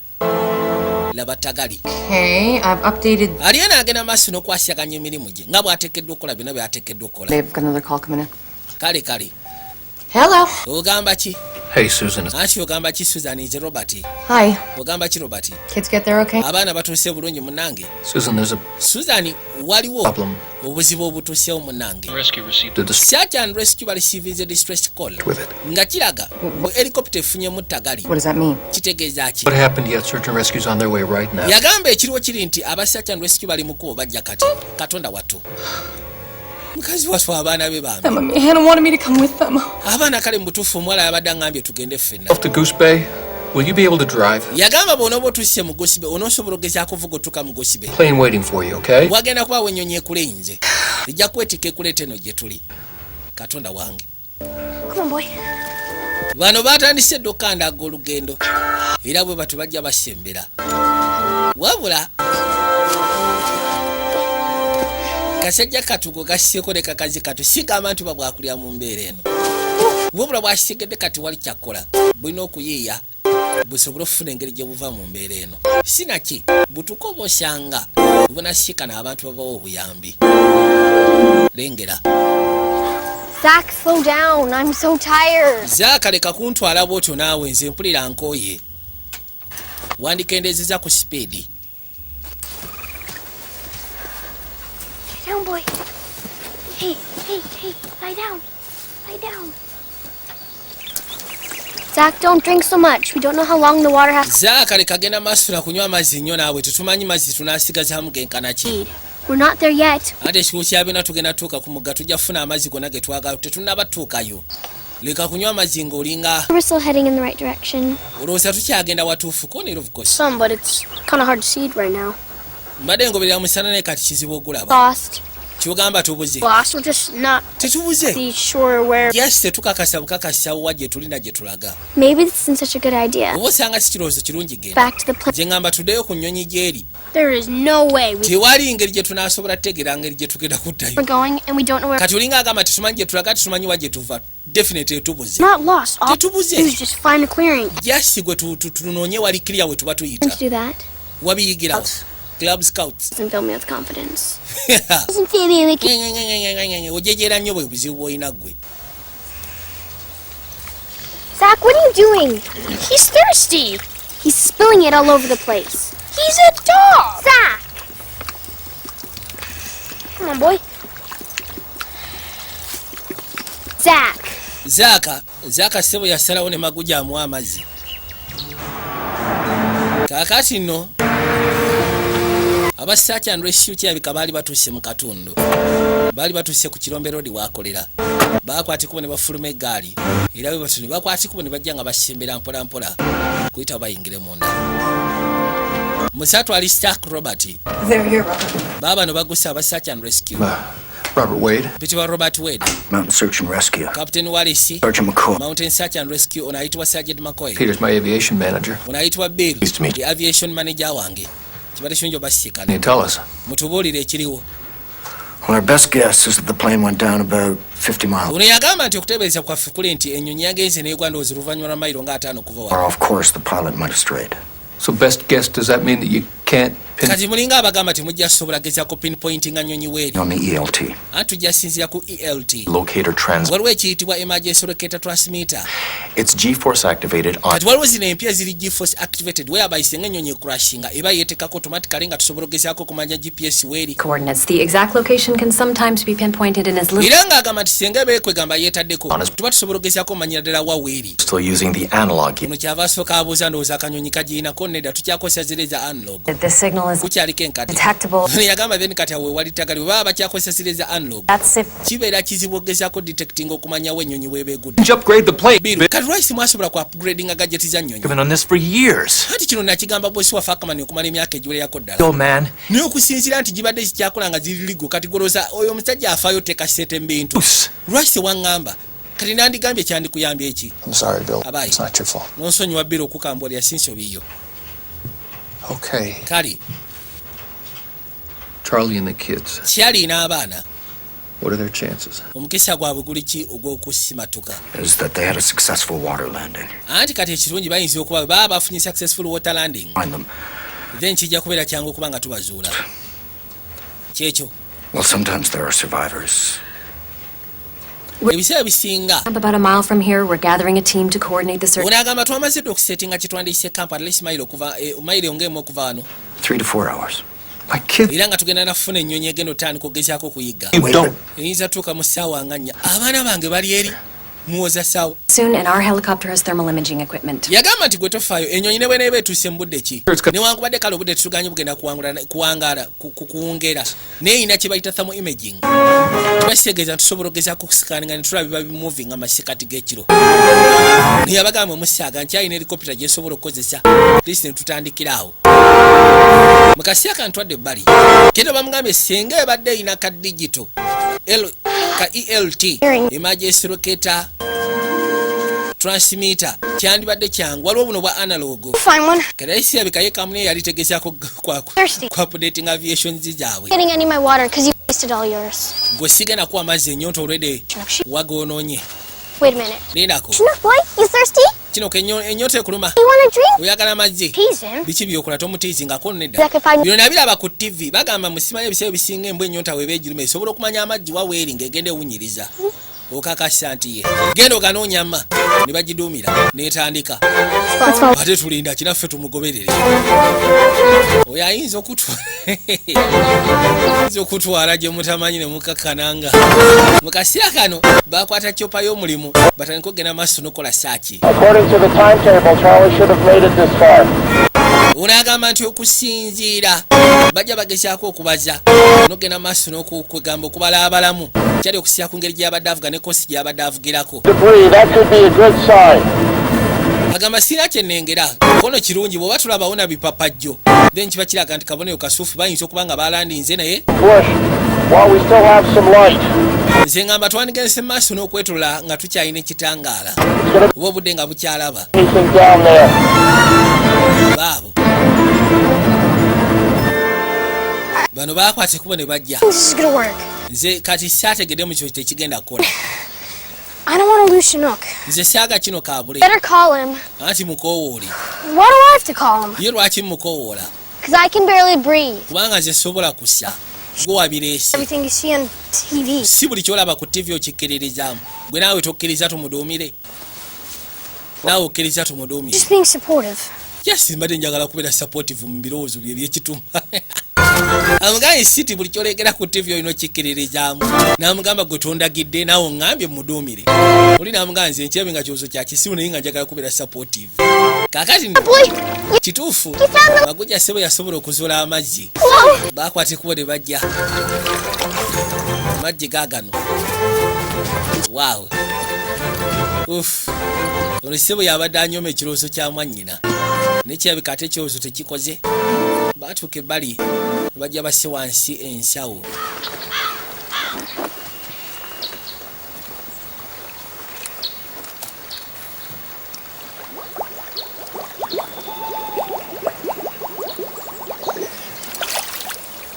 Laba tagali. Okay, I've updated. Aliyo naagenda maaso n'okwasaganya emirimu gye nga bw'ateekeddwa okukola byonna by'ateekeddwa okukola. They've got another call coming in. Kale kale. Hello. Ogamba ki? Hey, Susan. Anti ogamba ki, Susan? Nze Robert. Hi. Ogamba ki, Robert? Kids get there okay? Abaana batuuse bulungi munange? Susan, there's a Susan, waliwo problem. obuzibu obutuusewo munange. Rescue received a distress Search and rescue bareceivinze distress call with it. nga kiraga bwe helicopter efunyemu ttagali. What does that mean? Kitegeeza ki? What happened yet? Search and rescue's on their way right now. Yagamba ekiriwo kiri nti aba search and rescue bali mu kkubo, bajja kati. Katonda wattu, mukazi wattu, abaana be bambi. Them. Hannah wanted me to come with them. Abaana kale mu butuufu omuwala yabadde aŋŋambye tugende ffenna. Off to Goose Bay. Will you be able to drive? Yagamba bw'onooba otuuse mu Goose Bay, onoosobola ogezaako vuga otuuka mu Goose Bay? Plane waiting for you, okay? Wagenda kubaawo ennyonyi ekuleyinze, ejja kwetikka ekuleeta eno gye tuli. Katonda wange. Come on, boy. Bano batandise dda okukandaga olugendo, era bwe batu bajja basembera, wabula kasajja katugo gasseko ne kakazi katu. Sigamba nti babwakulya mu mbeera eno, wabula bwakitegedde kati wali kyakkola, bulina okuyiiya busobole okufuna engeri gye buva mu mbeera eno. Sinaki butuka oba osanga bunasiikana abantu babawa obuyambi. Lengera. Zach, slow down. I'm so tired. Zaaka, leka kuntwala bwotyo naawe, nze mpulira nkooye. Wandikendezeza ku speed. Lie down, boy. Hey, hey, hey. Lie down. Lie down. Zach, don't drink so much. We don't know how long the water has to Zaaka, leka genda maaso na kunywa amazzi nnyo naawe, tetumanyi mazzi tunaasigazaamu genkana ki. need. We're not there yet. Ate ekikulu kya byonna, tugenda tuuka ku mugga, tujja kufuna amazzi gonna ge twagala. Tetunnaba tuukayo, leka kunywa amazzi ng'olinga. We're still heading in the right direction. Olowooza tukyagenda watuufu konera? Of course. Some, but it's kind of hard to see it right now. Mbadde ngoberera musana, naye kati kizibu ogulaba. Lost. Kyogamba tubuze? Lost. We're just not Tetubuze. be sure where. Just tetukakasa bukakasa wa gye tulina gye tulaga. Maybe this isn't such a good idea. Oba osanga si kirowoozo kirungi genda. Back to the plane. Nze ŋŋamba tuddeyo ku nnyonyi gy'eri. There is no way we Tewali ngeri gye tunaasobola kutegeera ngeri gye tugenda kuddayo. we're going, and we don't know where. Kati olinga agamba tetumanyi gye tulaga, tetumanyi wa gye tuva. Definitely tubuze. Not lost. All Tetubuze. we do is just find a clearing. Just gwe tunoonye wali clear we tuba tuyita. To do that Wabiyigirawo club scouts? doesn't fill me with confidence. Doesn't fill me with. Ojejera nnyo, bwe buzibu bw'olina ggwe. Zach, what are you doing? He's thirsty. He's spilling it all over the place. He's a dog. Zach. Come on, boy. Zach. Zaaka, Zaaka, ssebo yasalawo ne maguja amuwa amazzi. Kaakati nno aba search and rescue kirabika baali batuuse mu katundu, baali batuuse ku Kirombe Road waakolera. Bakwata ekkubo ne bafuluma eggaali, era bwe batyo ne bakwata ekkubo ne bajja nga basembera mpola mpola kuyita bayingire munda. Musatu ali Stark Robert. They're here, Robert. Baabano bagusa aba search and rescue. Robert Wade. Mpitibwa Robert Wade. Mountain Search and Rescue. Captain Wallis. Sergeant McCoy. Mountain Search and Rescue. Ono ayitibwa Sergeant McCoy. Peter's my aviation manager. Ono ayitibwa Bill. Nice to meet The aviation manager wange. Kibadde kirungi obasisikana. Can you tell us? Mutubuulire ekiriwo. Well, our best guess is that the plane went down about 50 miles Ono yagamba nti okuteebereza kwaffe kuli nti ennyonyi yagenze n'egwa ndowooza oluvannyuma lwa mayiro nga 50 okuva wano. off course. The pilot might have strayed. So best guess, does that mean that you can't pin Kati mulinga abagamba temujja kusobola gezaako pinpointinga nnyonyi weeri? On the ELT. Anti tujja sinziira ku ELT. Locator trans. Waliwo ekiyitibwa emergency locator transmitter. It's G-force activated on Kati waliwo zino empya ziri G-force activated, whereby singa ennyonyi ecrashinga eba yeetekako automatically nga tusobola okugezaako okumanya GPS weeri. Coordinates. The exact location can sometimes be pinpointed in as little Era ng'agamba nti singa eba ekwegamba yeetaddeko, tuba tusobola okugezaako omanyira ddala wa weeri. still using the analog. Ono kyava asooka abuuza, ndowooza akanyonyi kagiinako? Nedda, tukyakozesa ziri eza analog. The signal is Kukyaliko enkadde. detectable. Ono yagamba then kati awo wewali ttagali bwe baba bakyakozesa ziri eza analog, That's if kibeera kizibu okugezaako detecting okumanyawo ennyonyi weeba egudde. Didn't you upgrade the plane? Bill, kati lwaki mwasobola ku upgradinga gadget za nnyonyi? Been on this for years. Anti kino nakigamba bosi waffe Akamani okumala emyaka egiwererako ddala. Old man. Naye okusinziira nti gibadde kikyakola nga ziri ligo, kati golooza oyo omusajja afaayo teeka sente mu bintu. Loose. Lwaki tewaŋŋamba? Kati nandikugambye, kyandikuyambye eki? I'm sorry, Bill. Abayi. It's not your fault. Nonsonyiwa Bill okukambwalira, si nsobi yo. Okay. Kale. Charlie and the kids. Kyali n'abaana. What are their chances? Omukisa gwabwe guli ki ogw'okusimatuka? Is that they had a successful water landing. Anti kati ekirungi bayinza okuba baba bafunye successful water landing. Find them. Then kijja kubeera kyangu okuba nga tubazuula kyekyo. Well, sometimes there are survivors. Ebiseera bisinga. Camp about a mile from here. We're gathering a team to coordinate the search. Ono agamba twamaze dda okusetinga kyetwandiise camp at least mayiro okuva mayiro ng'emu okuva wano. 3 to 4 hours. My kids. Era nga tugenda nafuna ennyonyi egenda otandika okugezaako okuyigga. You don't. Eyinza tuuka mu ssaawa nga 4. Abaana bange bali eri muwoza ssaawa. Soon, and our helicopter has thermal imaging equipment. Yagamba nti gwe tofaayo, ennyonyi ne bweneeba etuuse mu budde ki, newankubadde kale obudde tetuganye bugenda kuwangaala kuwungera, naye erina kye bayita thermal imaging. Tubakitegeeza nti tusobola okugezaako okusikaninga ne tulaba biba bimuvinga masekati g'ekiro. Naye abagamba musaaga nti alina helicopter gyesobola okukozesa lisi ne tutandikira awo. Mu kaseera kantwadde ebbali kendo bamugambye singa ebadde erina ka digital L, ka ELT, emergency locator transmitter, kyandibadde kyangu. Waliwo buno bwa analog. Find one. Kati kirabika ye kamuni yali tegezaako Thirsty. kwa updating aviation zaabwe. Getting any of my water because you wasted all yours. Gwe sigenda kuwa amazzi, ennyonta olwedde wagoonoonye. Wait a minute. Lindako. Chinook boy, you thirsty? Kino ke ennyonta ekuluma? You want a drink? Oyagala amazzi? Tease him. Biki byokola? Tomutiizingako nedda. Like if I- Bino nabiraba ku TV. Bagamba musimanyi ebiseera ebisinga embwa ennyonta weeba egiruma esobola okumanya amazzi wa weeri ng'egenda ewunyiriza. Okakasa nti ye genda oganoonyama ne bagiduumira n'etandika. Let's follow. Ate tulinda kinaffe tumugoberere. Oyo ayinza okutwala gye mutamanyi ne mukakkananga. Mu kaseera kano bakwata chopper y'omulimu batandika okugenda maaso n'okukola search. According to the timetable, Charlie should have made it this far. Ono agamba nti okusinziira bajja bagezaako okubaza n'okugenda maaso n'okwegamba okubala abalamu kyali okusinzira ku ngeri gy'abadde avuga ne course gy'abadde avugirako. Debris, that could be a good sign. Agamba sirina kyenengera kono kirungi bw'oba tulabawo na bipapajjo, then kiba kiraga nti kabonero kasuufu bayinza okuba nga balandinze naye. Push while we still have some light. Nze ngamba twandigenze maaso n'okwetola nga tukyalina ekitangaala oba obudde nga bukyalaba. Anything down there? Baabo bano bakwata ekkubo ne bajja. This is gonna work. Nze kati saategedde mu kyo tekigenda kukola. I don't want to lose Chinook. Nze saaga kino kabule. Better call him. Anti mukoowoole. Why do I have to call him? Ye lwaki mukoowoola? Because I can barely breathe. Kubanga nze sobola kussa gwe wabireese. Everything you see on TV. Si buli kyolaba ku TV okikkiririzaamu. Gwe naawe tokkiriza tumuduumire, naawe okkiriza tumuduumire. Just being supportive. Yes, mbadde njagala kubeera supportive mu birowoozo bye ebyekitumba. Amugambye siti buli kyolengera ku TV olina okikkiririzaamu. N'amugamba gwe tondagidde naawe oŋŋambye muduumire. Oli n'amugamba nze nkirabe nga kirowoozo kya kisibu naye nga njagala kubeera supportive. Kaakati nno Boy, kituufu maguja sebo yasobola okuzuula amazzi. Bakwata ekkubo ne bajja amazzi gaagano. Waawe uf, ono sebo yabadde anyoma ekirowoozo kya mwannyina naye kirabika ate ekirowoozo tekikoze. Baatuuka ebbali bajja basse wansi ensawo.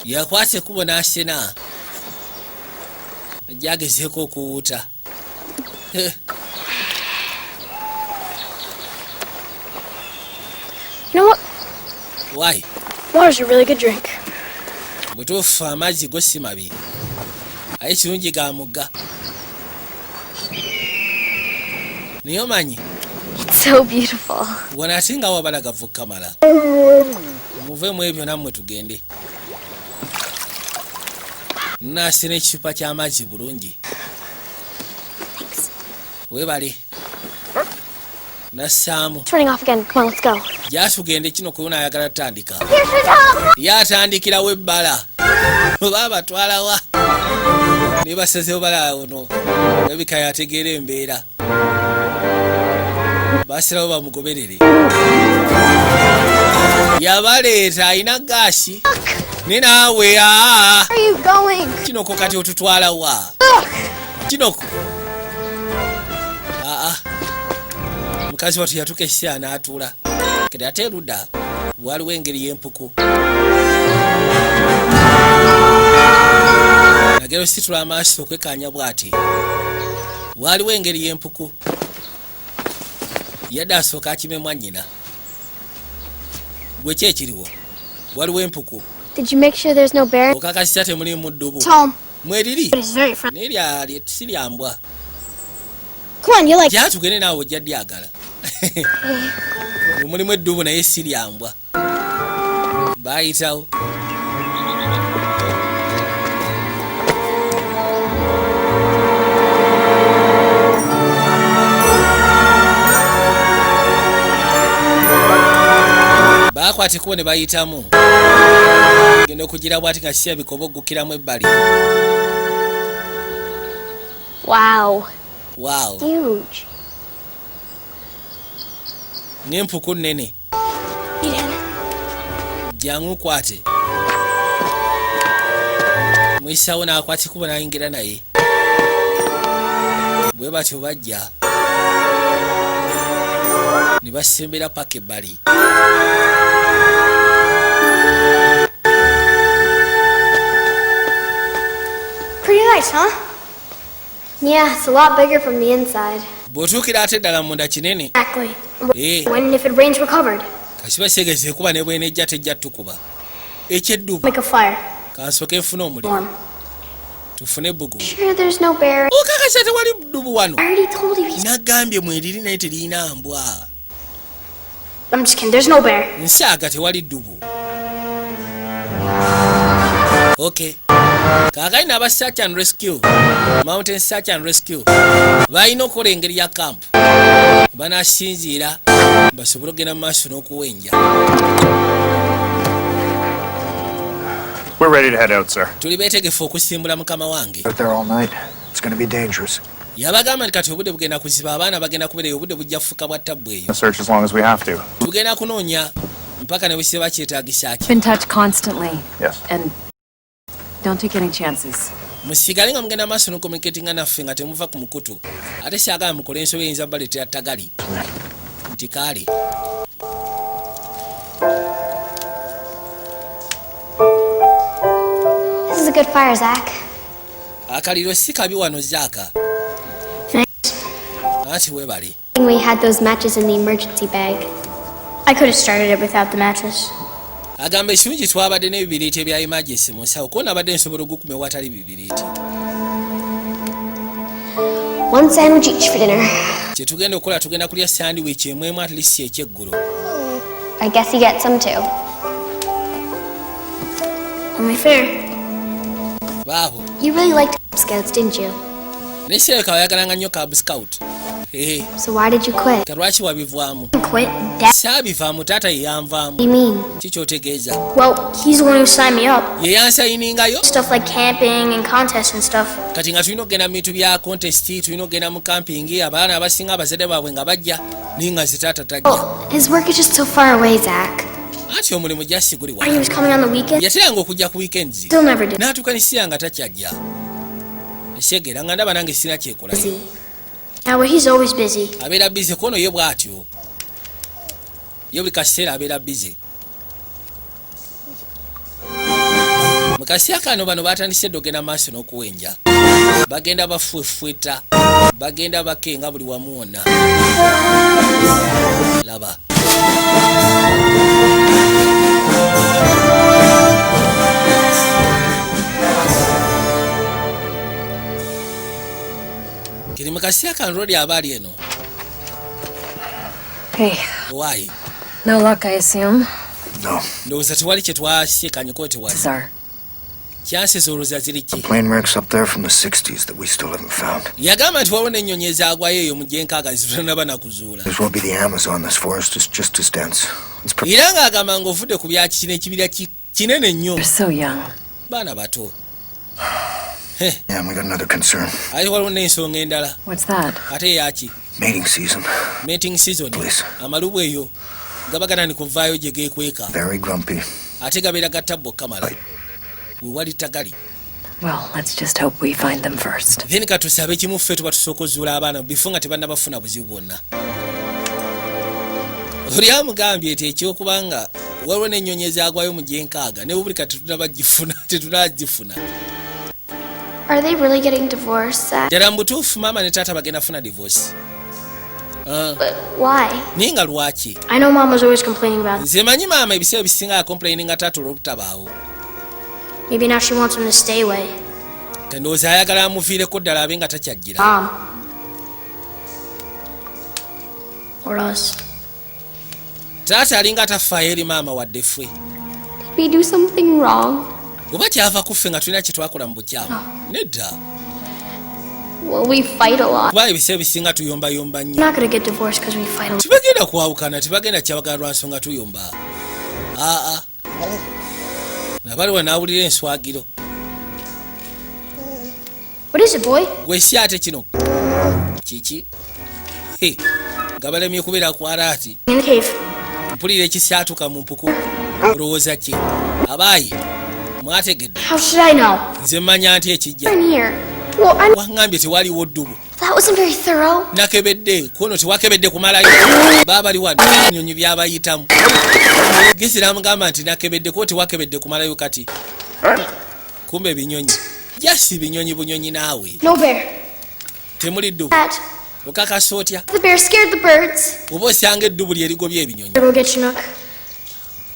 Yakwata ekkubo n'asena ajja agezeeko okuwuuta. You know what? Why? Water's a really good drink. Butuufu amazzi go si mabi aye kirungi ga mugga naye omanyi. It's so beautiful. Wano ate nga wabalagavu kamala muveemu ebyo nammwe tugende. Naasina ekicupa ky'amazzi bulungi. Thanks. Weebale nassaamu. It's running off again. Come on, let's go. Gyatugende kino kuona ayagala tutandika. Here's the top. Ye atandikirawo ebbala oba abatwalawa ne basazewo bala ono labika yategeera embeera basirawo bamugoberere yabaleeta alina gaasi ne naawe aa. Where are you going? Kinoko kati otutwalawa? Kinoko aa, mukazi watu yatuuka ekiseera n'atuula. Kati ate erudda waliwo engeri y'empuku. Agera ositula amaaso okwekanya bw'ati, waaliwo engeri y'empuku. Yadde asooka akime mwannyina. Gwe ki ekiriwo? Waliwo empuku. Did you make sure there's no bear? Okakasisa temulimu ddubu? Tom. Mweriri. But it's very friendly. Naye lya si lyambwa. Come on, you like. Gyatugende naawe, ojja dyagala. Mulimu eddubu naye si lyambwa. Bayitawo. Bakwata ekkubo ne bayitamu. Genda okugira bwati nga kirabika oba oggukiramu ebbali. Wow. Wow. Huge. N'empuku nnene. Eden. Jangu kwate. Muyisawo n'akwata ekkubo n'ayingira, naye bwe batyo bajja ne basembera paka ebbali. Pretty nice, huh? Yeah, it's a lot bigger from the inside. Bw'otuukira ate ddala munda kinene. Exactly. Eh. When and if it rains, we're covered. Kasiba kitegeeza ekuba ne bwenejja tejja tukuba ekyeddubu. Make a fire. Kansooke nfune omuliro. Warm. Tufune ebbugumu. Sure, there's no bear. Okakasa tewali ddubu wano? I already told you he's. Nagambye mweriri naye teriyina mbwa. I'm just kidding. There's no bear. Nsaaga, tewali ddubu. Ok, kaakali n'aba search and rescue, mountain search and rescue, balina okukola engeri ya camp banasinziira basobole okugenda mu maaso n'okuwenja. We're ready to head out, sir. Tuli beetegefu okusimbula, mukama wange. Out there all night. It's gonna be dangerous. Yabagamba nti kati obudde bugenda kuziba, abaana bagenda kubeerayo, obudde bujja kufuka bwa tabbu eyo. Search as long as we have to. Tugenda kunoonya mpaka ne bwesiba kyetaagisa ki. Keep in touch constantly. Yes. And don't take any chances. Musigale nga mugenda maaso n'ocommunicatinga naffe nga temuva ku mukutu, ate syagala mukole ensobi eyinza baleetera tagali nti kaale. This is a good fire, Zach. Akaliro si kabi wano, Zaaka. Thanks. Anti weebale. We had those matches in the emergency bag. I could have started it without the matches. Agamba ekirungi twabadde n'ebibiriiti ebya emergency mu nsawo, kuba nabadde nsobola ogukuma ewatali bibiriiti. One sandwich each for dinner. Kyetugenda okukola, tugenda kulya sandwich emwemu at least ekyeggulo. I guess he gets some too. Only fair. Baabo. You really liked Cub Scouts, didn't you? Naye kirabika wayagalanga nnyo Cub Scout. Eh, So why did you quit? Ka lwaki wabivaamu? Quit? Dad? Saabivaamu, taata ye yanvaamu. What do you mean? Ki kyotegeeza? Well, he's the one who signed me up. Ye yansayiningayo. Stuff like camping and contests and stuff. Kati nga tulina okugenda mu bintu bya contest, tulina okugenda mu camping, abaana abasinga abazadde baabwe nga bajja, naye nga nze taata tajja. Oh, his work is just so far away, Zach. Anti omulimu gyasi guli He was coming on the weekend. Yateranga okujja ku weekends. Still never did. N'atuuka nisiya nga takyajja, ekyegera nga ndaba nange sirina kyekolayo. Busy. Yeah, well, he's always busy. Abeera busy kono ye bw'atyo, ye buli kaseera abeera busy. Mu kaseera kano bano batandise dda ogenda maaso n'okuwenja, bagenda bafuefweta, bagenda bakenga buli wamu wonna. Laba. Kiri mu kaseera kano lwoli aba ali eno. Hey, Owaayi. no luck, I assume. No. Ndowooza tewali kye twasiikanyeko, tewali. Sir. Chances olowooza ziri ki? Plane wrecks up there from the 60s that we still haven't found. Yagamba nti waliwo n'ennyonyi ezaagwayo eyo mu gyenkaaga zitanaba nakuzuula. As well be the Amazon. This forest is just as dense. It's Era ng'agamba ng'ovudde ku bya kino ekibira kinene nnyo. You're so young. Baana bato. Yeah, and we got another concern. Ate waliwo n'ensonga endala. What's that? Ate eyaki? Mating season. Mating season. Please. Amalubu eyo gaba gatandika okuvaayo gye geekweka. Very grumpy. Ate gabeera gatabbo kamala wewali tagali. Well, let's just hope we find them first. Then katusabe kimu, ffe tuba tusooka ozuula abaana bifo nga tebannabafuna buzibu bwonna. Oli amugambye nti ekyokubanga waliwo n'ennyonyi ezaagwayo mu gyenkaaga ne buli kati tetunabagifuna, tetunagifuna. Are they really getting divorced, Zach? Ddala mu butuufu maama ne taata bagenda funa divorce? Ah, But why? Naye nga lwaki? I know Mom was always complaining about Nze manyi maama ebiseera ebisinga acomplaininga taata olw'obutabaawo. Maybe now she wants him to stay away. Ndowooza ayagala amuviireko ddala abe nga takyajjira. Mom. Or us. Taata alinga atafaayo eri maama wadde ffe. Did we do something wrong? Oba kyava ku ffe nga tulina kye twakola mu bukyamu? Nedda. Well, we fight a lot. Kuba ebiseera ebisinga tuyombayomba nnyo. We're not gonna get divorced because we fight a lot. Tibagenda kwawukana, tibagenda kyabagala lwa nsonga tuyomba. Aa, nabaliwa n'awulira enswagiro. What is it, boy? Gwe si ate kino kiki? He, nga balemye kubeera ku alaati. In the cave. Mpulira ekisyatuka mu mpuku, olowooza ki? Abaayi mwategedde? How should I know? Nze mmanya nti ekijja. In here. Well, I'm. Waŋŋambye tewaliwo ddubu. That wasn't very thorough. Nakebedde kono, tewakebedde kumalayo. Baabali wano, ebinyonyi byabayitamu. Gisi namugamba nti nakebedde ko, tewakebedde kumalayo. Kati kumbe ebinyonyi jasi binyonyi bunyonyi naawe. No bear. Temuli ddubu. That. Okakasa otya? The bear scared the birds. Oba osanga eddubu lyerigobya ebinyonyi. Go get Chinook.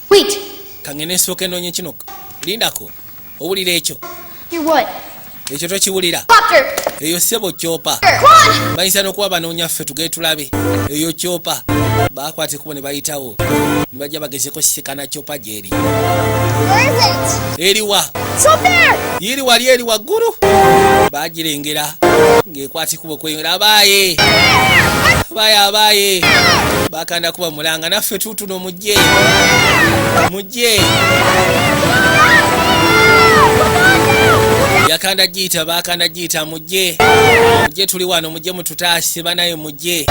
Wait. Kangende nsooka enoonye kino, lindako. Owulira ekyo? You're what? Ekyo tokiwulira? Helicopter! Eyo ssebo chopper. Come on! Bayinza n'okuba banoonya ffe, tugende tulabe eyo chopper. Bakwata ekkubo ne bayitawo ne bajja bagezeko sisikana chopper gyeri. Where is it? Eriwa? It's up there! Yiri wali eri waggulu, bagirengera ng'ekwata ekkubo kweyongera. Abaaye, abaaye, abaaye bakanda kuba mulanga naffe tuutuno. Mujje, mujje. Yakanda giyita, bakanda giyita, mujje, mujje, tuli wano, mujje mututaase banaye, mujje,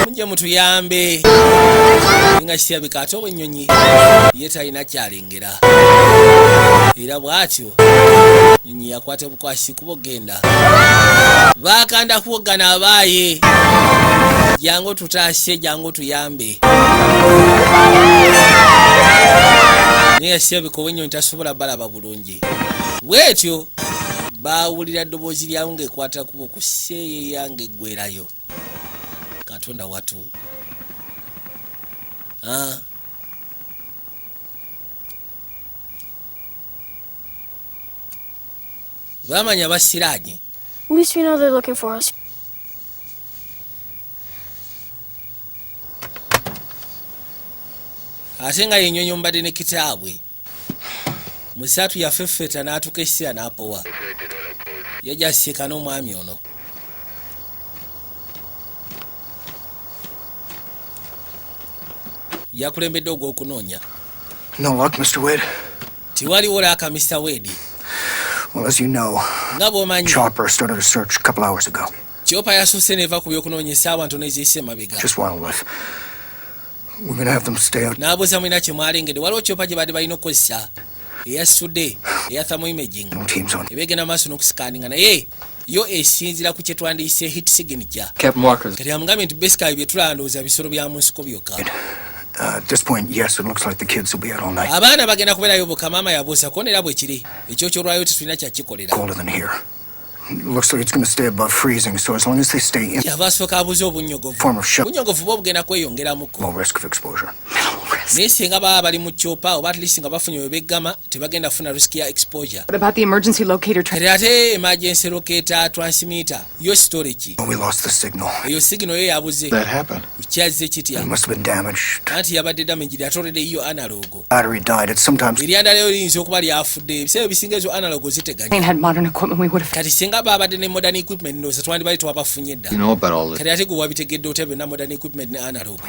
mujje mutuyambe. Nga kirabika ate owennyonyi ye talina kyalengera, era bw'atyo nyonyi yakwata bukwasi kuba ogenda bakanda kuwogana. Abaaye, jangu tutaase, jangu tuyambe. Naye yasirabika owennyonyi tasobola balaba bulungi. Bwetyo bawulira ddoboozi lyawo ng'ekwata kuba okuseeyeya ng'eggwerayo. Katonda watu. Ah. Bamanya basiraanye. At least we know they're looking for us. Ate nga yenyonyi omubadde ne kitaabwe musatu yafeffeta n'atuuka ekiseera n'apowa, yajja asiika n'omwami ono. Yakulembedde ogw'okunoonya. No luck, Mr. Wade. Tiwaliwo luck, Mr. Wade. Well, as you know, Nga bw'omanyi, Chopper started a search a couple hours ago. Chopper yasuuse neva ku byokunoonya essaawa ntono eziyise emabega. Just wildlife. We're gonna have them stay out. N'abuuza mulina kye mwalengedde? Waliwo chopper gye badde balina okukozesa eyasitudde eya thermal imaging. No teams on. Ebegenda maaso n'okusikaninga, naye yo esinzira ku kye twandiyise heat signature. Captain Walker's. Kati amugambye nti basically bye tulaba bisolo bya mu nsiko byokka. At this point, yes, it looks like the kids will be out all night. Abaana bagenda kubeerayo bokka. Maama yabuusa ko era bwe kiri ekyo kyolwayo tetulina kyakikolera. Colder than here. Looks like it's gonna stay above freezing, so as long as they stay in Kyava asooka abuuza obunnyogovu. form of shelter, Bunnyogovu bwo bugenda kweyongeramuko. no risk of exposure. Naye singa baba bali mu chopper oba at least nga bafunye we beggama, tebagenda kufuna risk ya exposure. What about the emergency locator? Kati ate emergency locator transmitter yo story ki? We lost the signal. Eyo signal yo yabuze. That happened. Kyazze kitya? It must have been damaged. Anti yabadde damaged, ate already yo analog. Battery died. It's sometimes Eryandalayo liyinza okuba lyafudde, ebiseera ebisinga ezo analog ziteganya. Plane had modern equipment, we would have. Kati singa babadde ne modern equipment, ndowooza twandibali twabafunye dda. You know about all this. Kati ate gwe wabitegedde otya byonna, modern equipment ne analog?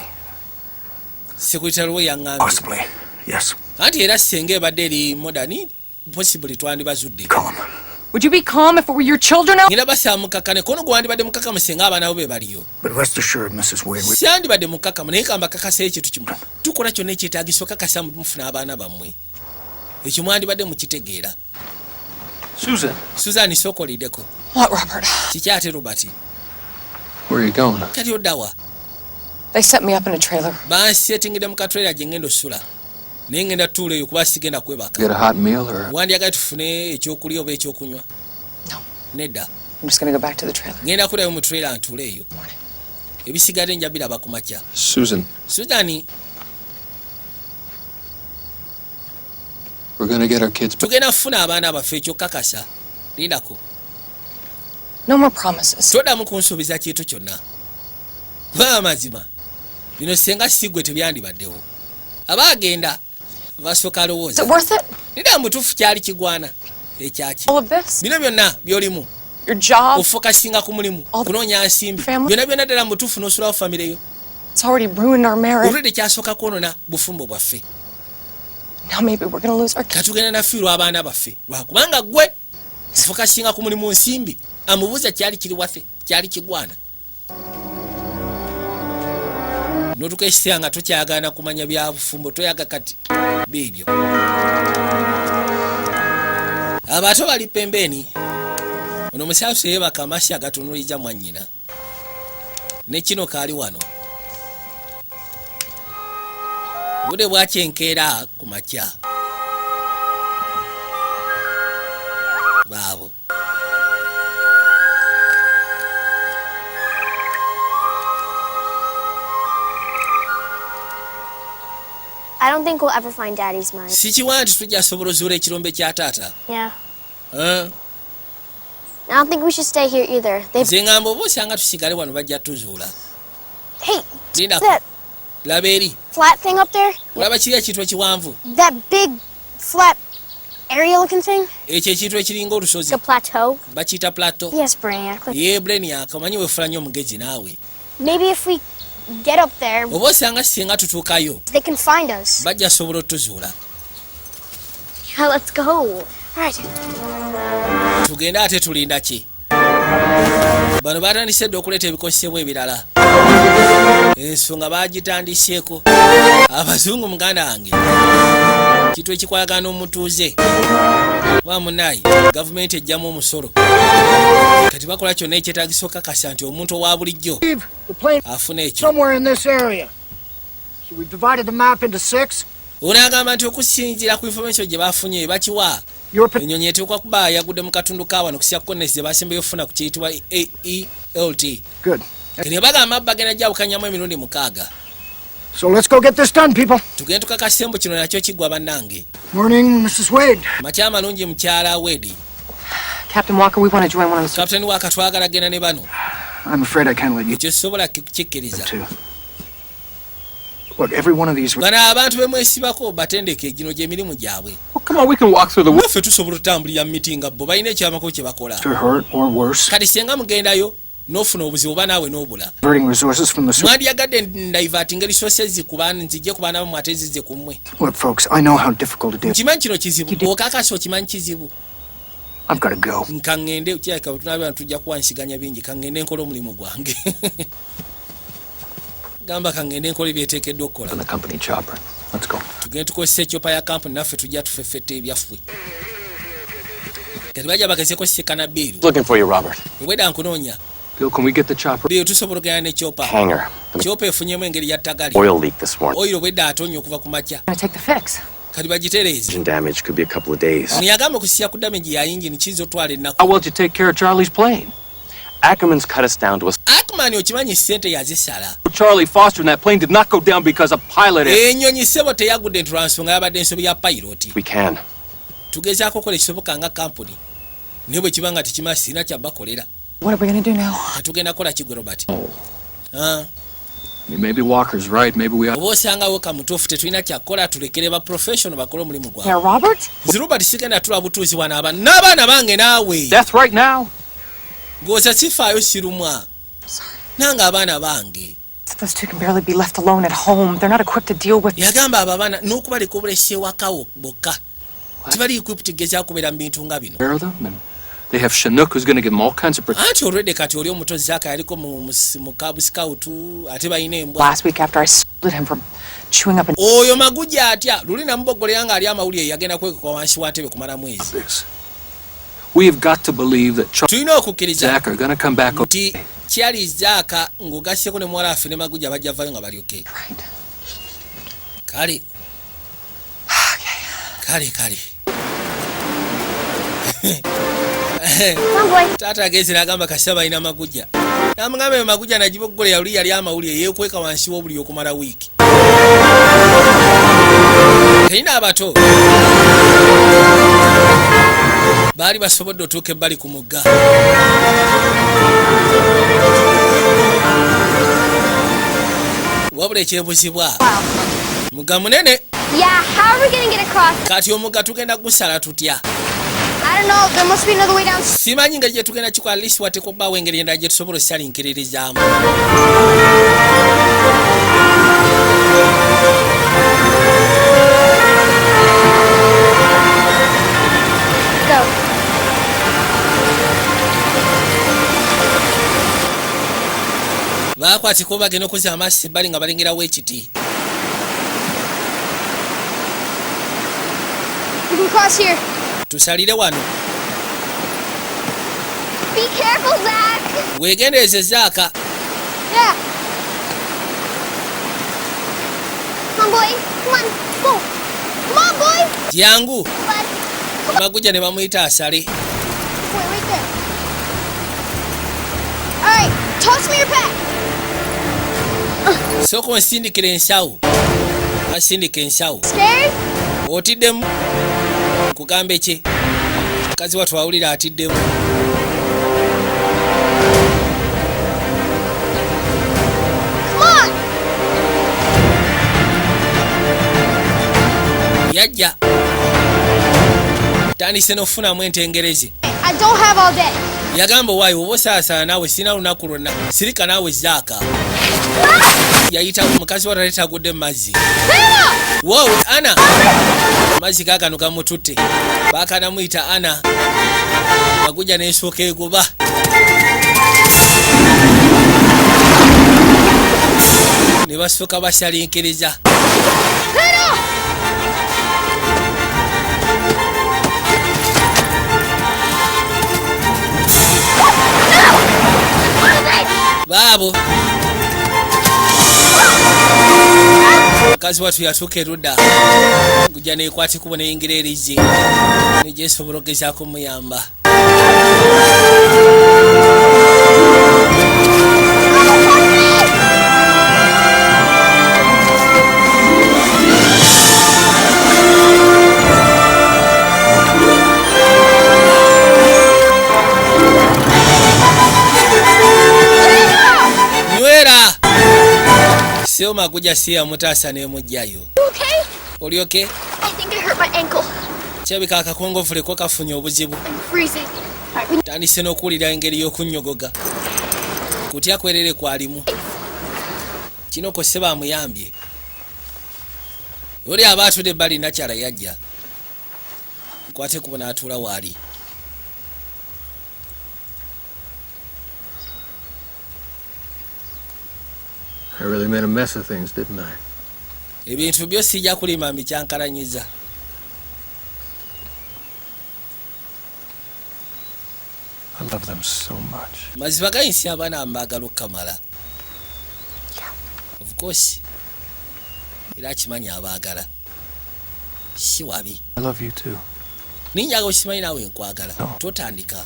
Secretary we yaŋŋambye. Possibly. Yes. Anti era singa ebadde eri modern, possibly twandibazudde. Calm. Would you be calm if it were your children out? Ngenda basaba mukakkane kono gwe wandibadde mukakamu singa abaana bo be baliyo. But rest assured, Mrs. Wade, we Syandibadde mukakamu, naye kamba kakasa ekintu kimu: tukola kyonna ekyetaagisa okakasa mufuna abaana bammwe. Ekyo mwandibadde mukitegeera. Susan. Susan, sooka oliddeko. What, Robert? Kiki ate, Robert? Where are you going? Kati oddawa? They set me up in a trailer. Bansetingidde mu katrailer gye ngenda osula, naye ngenda tuula eyo kuba sigenda kwebaka. Get a hot meal or Wandyagali tufune ekyokulya oba ekyokunywa? No. Nedda. I'm just gonna go back to the trailer. Ngenda kuddayo mu trailer ntuule eyo, ebisigadde nja biraba ku makya. Susan, Susan. We're gonna get our kids back. Tugenda kufuna abaana baffe, ekyo kakasa, lindako. No more promises. Toddamu kunsuubiza kintu kyonna, kuba amazima bino senga sigwe tebyandibaddewo. Aba agenda basooka Is alowooza. it worth it? Nida mutuufu kyali kigwana ekyaki? All of this? Bino byonna byolimu. Your job? Ofokasinga ku mulimu, kunoonya nsimbi. Family? Byonna byonna ddala mutuufu n'osulawo famire yo. It's already ruined our marriage. Olwedde kyasooka kwonona bufumbo bwaffe. Now maybe we're gonna lose our kids. Katugenda nafiirwa abaana baffe lwakubanga gwe ofokasinga ku mulimu, nsimbi. Amubuuza kyali kiri waffe, kyali kigwana notuka ekiseera nga tokyagana kumanya bya bufumbo, toyaga kati biibyo. Abato bali pembeeni. Ono musaafu yebaka amasi agatunuliza mwannyina ne kino kaali wano. Budde bwakyenkeera ku makya baabo. I don't think we'll ever find Daddy's mine. Sikiwa nti tujja sobola ozuula ekirombe kya taata. Yeah. Eh? I don't think we should stay here either. They. Nze ngamba oba osanga tusigale wano, bajja tuzuula. Hey, Lindako. that Laba eri. flat thing up there? Olaba kiri ekintu ekiwanvu? That big flat area looking thing? Ekyo ekintu ekiringa olusozi. Like a plateau? Bakiyita plateau. Yes, Brainiac. Like, Ye Brainiac, omanyi weefula nnyo omugezi naawe. maybe if we get up there, Oba osanga singa tutuukayo they can find us. bajja sobola otuzuula. Yeah, let's go. All right. Tugende, ate tulinda ki? Bano batandise dde okuleeta ebikozesebwa ebirala, ensonga bagitandiseeko abazungu. Muganda wange, kintu ekikwagana omutuuze wa munayi, gavumenti ejjamu omusolo, kati bakola kyonna ekyetagisa okakasa nti omuntu owa bulijjo The plane afuna ekyo. somewhere in this area. So we've divided the map into six. Ono agamba nti okusinziira ku information gye bafunye, bakiwa Your ennyonyi eteekwa kuba yagudde mu katundu ka wano kusya coordinates ze basembeyo okufuna ku kiyitibwa AELT. Good. Ne bagamba bagenda jawukanyamu emirundi 6. So let's go get this done, people. Tugende tukakase mbu kino nakyo kiggwa, bannange. Morning, Mrs. Wade. Makya amalungi, mukyala Wade. Captain Walker, we want to join one of the. Captain Walker, twagala genda ne bano. I'm afraid I can't let you Ekyo sobola kukikkiriza. too. Look, every one of these. Bano abantu bemwesibako batendeke, gino gyemirimu gyabwe. Well, come on, we can walk through the woods. Naffe tusobola otutambulira mu miti nga bo balina ekyamako kye bakola. To hurt or worse, Kati senga mugendayo n'ofuna obuzibu oba naawe n'obula. diverting resources from the. Mwandyagadde ndivertinga resources ku baana, nzijje ku baana bammwe ate zizze ku mmwe? Look, folks, I know how difficult it is. Nkimanyi kino kizibu, okakasa okimanyi kizibu. I've got to go. Nka ŋŋende, kirabika bwe tunabeera tujja kuwanyisiganya bingi. Ka ŋŋende nkole omulimu gwange. Gamba ka ŋŋende nkole byeteekeddwa okukola. In the company chopper. Let's go. Tugende tukozesa echopper ya kampuni, naffe tujja tufeffetta ebyaffe. Kati bajja bagezeko sisikana Bill. Looking for you, Robert. Obwedda nkunoonya. Bill, can we get the chopper? Bill, tusobola okugenda ne chopper? Hangar. The Chopper efunyemu engeri ya ttagali. oil leak this morning. Oil obwedda atonya okuva ku makya. Gonna take the fix. Kati bagitereeze. Engine damage could be a couple of days. Ono yagamba okusya ku damage ya yingini kiyinza otwala ennaku. How well did you take care of Charlie's plane? Ackerman's cut us down to a Ackerman okimanyi ssente yazisala. Charlie Foster and that plane did not go down because a pilot. Ennyonyi ssebo teyagudde nti lwa nsonga yabadde ensobi ya pilot. We can. Tugezaako okukola ekisoboka nga kampuni, naye bwe kiba nga tekimala sirina kyabakolera. What are we gonna do now? Katugenda kukola kigwe, Robert? Ah. I mean, maybe Walker's right. Maybe we ought. Oba osangawo kamutuufu, tetulina kyakukola, tulekere ba professional bakole omulimu gwabwe. Now, Robert? Nze Robert sigenda tula butuuzi wano aba n'abaana bange naawe. Death right now? Ng'oza sifaayo, sirumwa nange abaana bange. Those two can barely be left alone at home. They're not equipped to deal with. Yagamba abo abaana n'okubaleka obulesi ewakawo bokka tibali equipped gezaako kubeera mu bintu nga bino. Care of them, and they have Chinook who's going to give them all kinds of protection. Anti olwedde kati oli omuto Zaaka yaliko mu Cub Scout, ate balina embwa. Last week after I scolded him for chewing up an Oyo maguja atya luli namubogolera ng'ali amawulire, yagenda kwekeka wansi wa ntebe kumala mwezi. This. We have got to believe that Charlie Tulina okukkiriza and Zach are going to come back. nti Charlie, Zaaka ng'ogasseko ne muwala waffe ne maguja bajja vayo nga balyoke. Right. Kale kale kale. Come on, boy. Taata ageze n'agamba kasita balina magujja, namugamba eyo magujja nagiboggola yali yali amawulire yeekweka wansi w'obuli okumala wiiki. Terina abato baali basobodde otuuka ebbali ku mugga. Wabula ekyebuzibwa, mugga munene. Yeah, how are we gonna get across? Kati omugga tugenda gusala tutya? I don't know. There must be another way down. Simanyi ngeri gye tugenda kikola, least wateekwa obbaawo engeri endala gye tusobola osalinkiririzaamu. Go. Baakwatiko bagenda okuzza amaaso ebbali nga balengerawo ekiti. We can cross here. Tusalire wano. Be careful, Zach. Weegendereze, Zaaka. Yeah. Come on, boy. Come on. Go. Come on, boy. Jangu. Bud. Magujja ne bamuyita asale. Boy, right there. All right. Toss me your pack. Sooka onsindikira ensawo, asindika ensawo. Scared? Otiddemu? Nkugambe ki, mukazi wattu awulira atiddemu. Come on. Yajja tandise n'okufunamu entengerezi. I don't have all day. Yagamba, owaayo oba osaasaana naawe, sirina lunaku lwonna. Sirika naawe, Zaaka yayita mukazi wa tali tagudde mu mazzi. Wow, ana amazzi gaagano gamututte, baakanamuyita ana maguja n'ensooka egoba. Ne basooka basalinkiriza. Baabo mukazi wattu yatuuka erudda, gujja nekwata ekubo neyingira erizzi negyesobola okugezaako muyamba. Nywera sio maguja si yamutaasa nemugjayo. You okay? Olyoke? I think I hurt my ankle. Kirabika akakongovule ko kafunye obuzibu. I'm freezing. All right, we Tandise n'okuwulira engeri y'okunnyogoga, kutya kwerere kwalimu kino kose bamuyambye. Oli aba atudde ebbali, nakyala yajja kwate kubo n'atuula waali. I really made a mess of things, didn't I? Ebintu byo sijja kulima mbikyankalanyiza. I love them so much. Mazima gayinsi abaana mbaagala okukamala. Of course, era akimanyi abaagala si wabi. I love you too. Ninjaga okimanyi naawe nkwagala. Totandika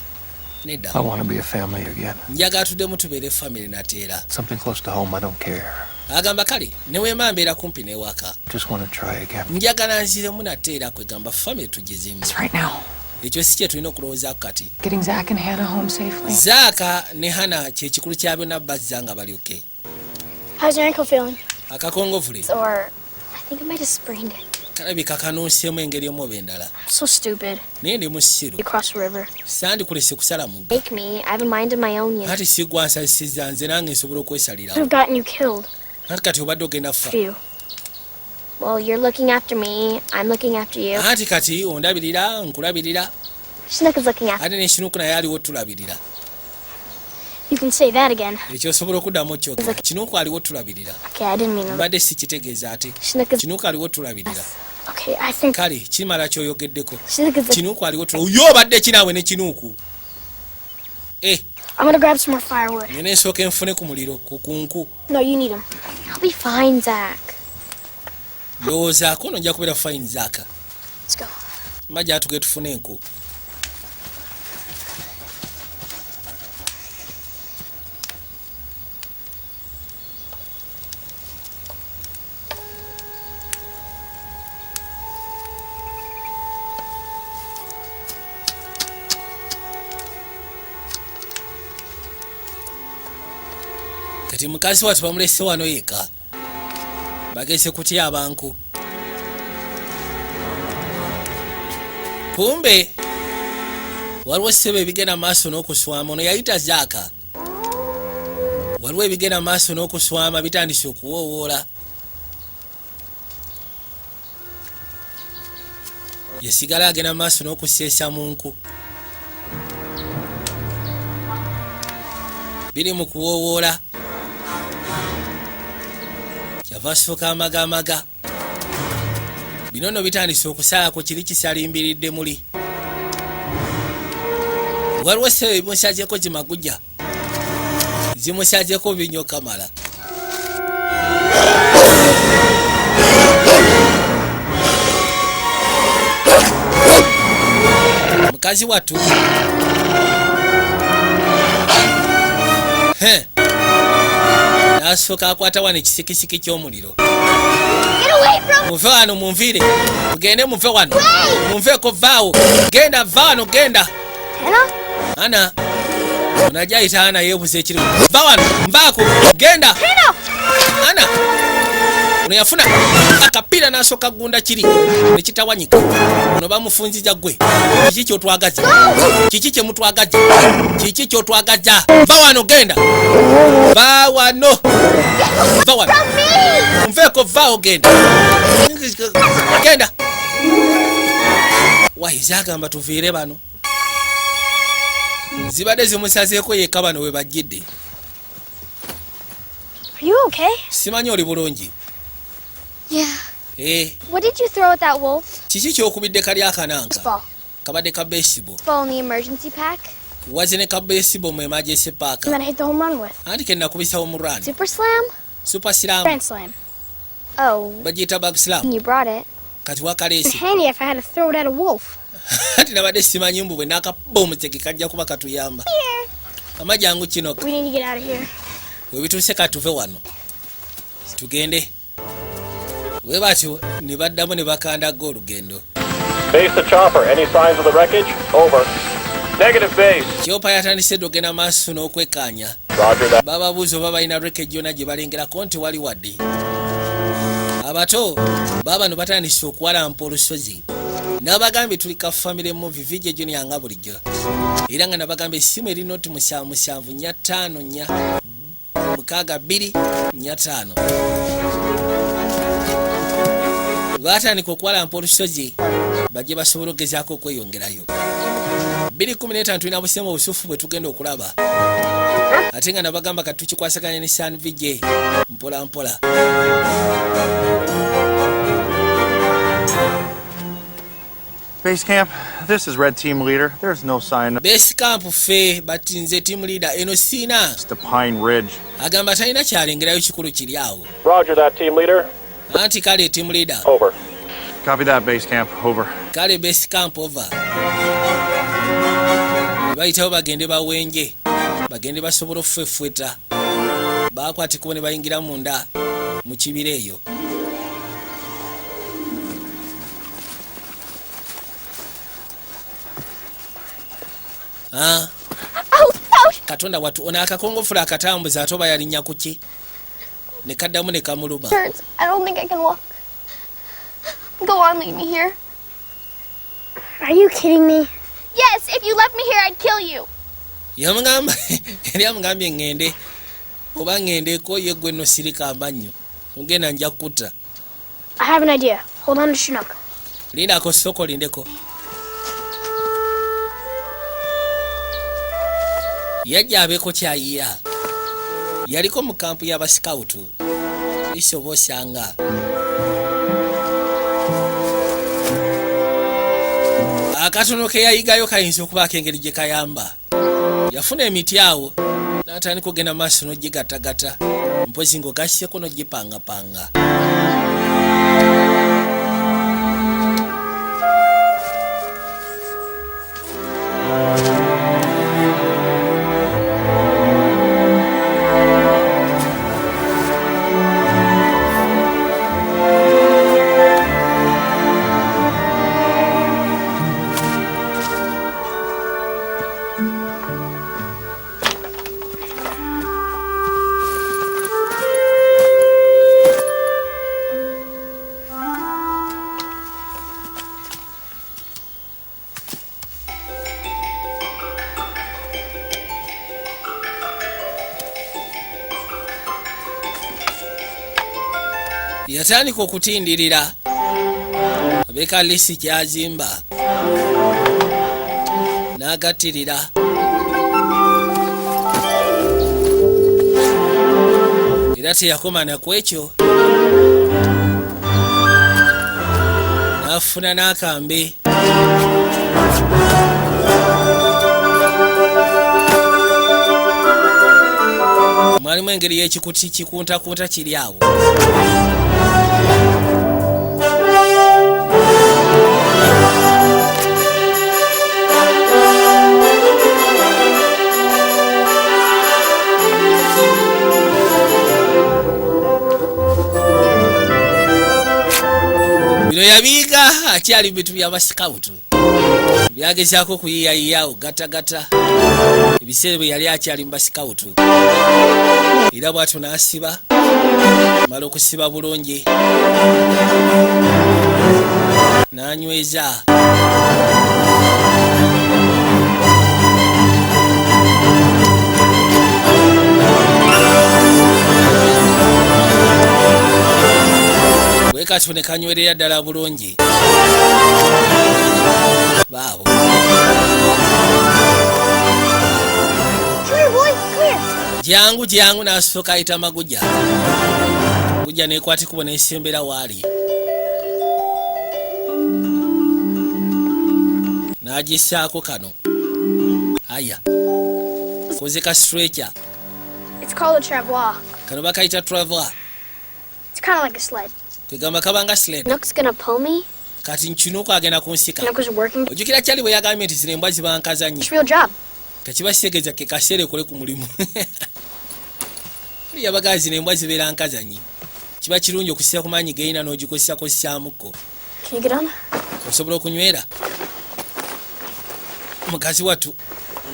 nedda. I want to be a family again. Njagala tuddemu tubeere family nateera. Something close to home, I don't care. Agamba kale neweema mbeera kumpi n'ewaka. Just want to try again. Njagala nziremu nateera, kwegamba family tugizimbe. Right now. Ekyo si kye tulina okulowoozaako kati. Getting Zach and Hannah home safely. Zaaka ne Hana kyekikulu kya byonna, bazza nga balyoke. How's your ankle feeling? Akakongovule? Or I think I might have sprained it. Kalabika kanuuseemu engeri emu oba endala. I'm so stupid. Naye ndi musiru. You cross the river. Sandikulese kusala mugga. Make me. I have a mind of my own, you know. Anti sigwansasisiza nze, nange nsobola okwesalirawo. Could have gotten you killed. Anti kati obadde ogenda fa. You. Well, you're looking after me. I'm looking after you. Anti kati ondabirira, nkulabirira. Chinook is looking after. Ate ne Kinuku naye aliwo tulabirira. You can say that again. Ekyo osobola okuddamu okyogera, Kinuku aliwo tulabirira. Okay, I didn't mean to. Mbadde sikitegeeza ate. Chinook is. Kinuku aliwo tulabirira. Okay, I think Kale kimala kyoyogeddeko. Chinook is. Kinuku aliwo tula yo obadde kinaawe ne Kinuuku. Eh, I'm gonna grab some more firewood. Ngene nsooka enfune ku muliro ku kunku. No, you need them. I'll be fine, Zach. Ndowoozaako no nja kubeera fine, Zaaka. Let's go. Majja atuge tufune enku. Kati mukazi watu bamulese wano yeka, bageze kutya abantu. Kumbe waliwo ssebo ebigenda maaso n'okuswama. Ono yayita Zaaka. Waliwo ebigenda maaso n'okuswama, bitandise okuwoowoola. Yasigala agenda maaso n'okuseesa mu nku, biri mu kuwoowoola. Kyava asooka amagamaga. Bino nno bitandise okusalako, kiri kisalimbiridde muli. Waliwo ssebo ebimusagyeko, gimagujja zimusagyeko binyo kamala. Mukazi wattu. He. N'asooka akwata wano ekisikisiki ky'omuliro. Get away from Muve wano, munviire, mugende, muve wano, munveeko, vaawo, genda, va wano, genda. Hannah? Ana onajja ayita Ana, yeebuza ekirimu. Va wano, nvaako, genda. Hannah! Ana ono yafuna akapiira n'asooka gunda kiri nekitawanyika. Ono bamufunziza, gwe kiki kyotwagaza? Kiki kyemutwagaza? Kiki kyotwagaza? Va wano, genda, va wano, va wano. From me! Nveeko, vaawo, genda, genda. Wayiza agamba tuviire bano, zibadde zimusazeeko yekka. Bano we bajjidde. Are you okay? Simanyi oli bulungi? Yeah. Eh. What did you throw at that wolf? Kiki kyokubidde kali akananka? Ball. Kabadde ka baseball. Ball in the emergency pack? Waze ne ka baseball mu emergency pack. And then I hit the home run with. Anti ke nakubisa home run. Super slam? Super slam. Grand slam. Oh, Bagiyita bag slam. you brought it. Kati wakaleese. Handy if I had to throw it at a wolf. Anti nabadde simanyi mbu bwe nakabba omutege kajja kuba katuyamba. Amajangu kino. We need to get out of here. We bituuse, katuve wano tugende. Bwe batyo ne baddamu ne bakandagga olugendo. Base to chopper. Any signs of the wreckage? Over. Negative, base. Chopper yatandise dde ogenda maaso n'okwekkaanya. Roger that. Bababuuza oba balina wreckage yonna gye balengerako nti wali wadde. Abato baabano batandise okuwalampa olusozi. N'abagambye tuli ka family movie, VJ Junior nga bulijjo, era nga nabagambye essimu eri noti 7 7 5 4 6 2 4 5. Baatandika okuwalampa olusozi bajje basobole okugezaako okweyongerayo. 215 tulina busemu obusufu bwe tugenda okulaba, ate nga nabagamba kati tukikwasaganya ne San VJ mpola mpola. Base camp, this is Red Team Leader. There's no sign of Base camp, ffe batinze team leader eno siina. to Pine Ridge. Agamba talina kyalengerayo kikulu kiri awo. Roger that, team leader. Anti kale, team leader. Over. Copy that, base camp. Over. Kale, base camp, over. Bayitawo bagende bawenje, bagende basobole okufefweta. Bakwatikubo ne bayingira munda mu kibira eyo. Ah, Katonda watu, ono akakongofula akatambuza ate oba yalinnya ku ki ne kaddamu ne kamuluma. Hurts. I don't think I can walk. Go on, leave me here. Are you kidding me? Yes, if you left me here, I'd kill you. Yamugamba, yali amugambye ŋŋende oba ŋŋendeko ye gwe nno sirika amannyo ogenda nja kutta. I have an idea. Hold on to Chinook. Lindako, sooka olindeko. Yajja abeeko kyayiya, yaliko mu kampu y'abasikawutu isi oba osanga akatono ke yayigayo kayinza okubaako engeri gye kayamba. Yafuna emiti awo n'atandika okugenda maaso n'ogigattagatta, mpozi ng'ogasseko n'ogipangapanga. Yatandika okutindirira abeeka lisi kyazimba n'agattirira. Era teyakoma na ku ekyo, n'afuna n'akambe. Mwalimu engeri y'ekikuti kikuntakunta kiri awo. Bino yabiyiga akyali mu bintu by'abasikawutu, byagezaako okuyiiyayiiya gatagata ebiseera bwe yali akyali mu basikawutu. Era bw'atyo n'asiba, mala okusiba bulungi n'anyweza. Bwe katyo ne kanywerera ddala bulungi baabo. Come here, boy. Come here. Jangu, jangu. N'asooka ayita maguja gujja nekwata ekubo nesembera waali n'agisaako kano aya koze ka stretcher. It's called a travois. Kano bakayita travois. It's kind of like a sled. Kwegamba kabanga sled. Nook's gonna pull me. Kati nkinuuko agenda kunsika. Nook was working. Ojjukira kyali bwe yagambye nti zino embwa zibankazanye. It's real job. Tekiba kitegeeza ke kaseera ekole ku mulimu. Oli yabagaa zino embwa zibeera nkazanyi, kiba kirungi okusira ku maanyi geyina n'ogikozesa-kozesaamuko. Can you get on? Osobola okunywera mukazi wattu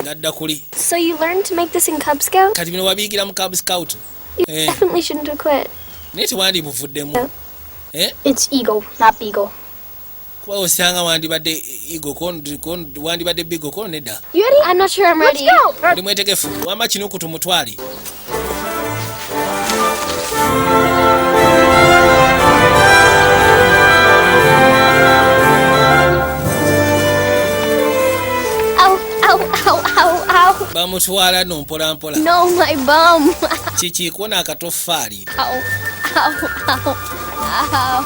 ng'adda kuli. So you learned to make this in Cub Scout? Kati bino wabiyigira mu Cub Scout? You Eh. definitely shouldn't have quit. Naye tewandibuvuddemu. Eh? It's Eagle, not Beagle. Kuba osanga wandibadde Eagle wandibadde Beagle ko nedda. You ready? I'm not sure I'm ready. Let's go! Oli mwetegefu? Wama kinuku tumutwale. Ow, ow, ow, ow, ow. Bamutwala no mpola mpola. No, my bum. Kiki kuona akatofaali? Ow, ow, ow, ow.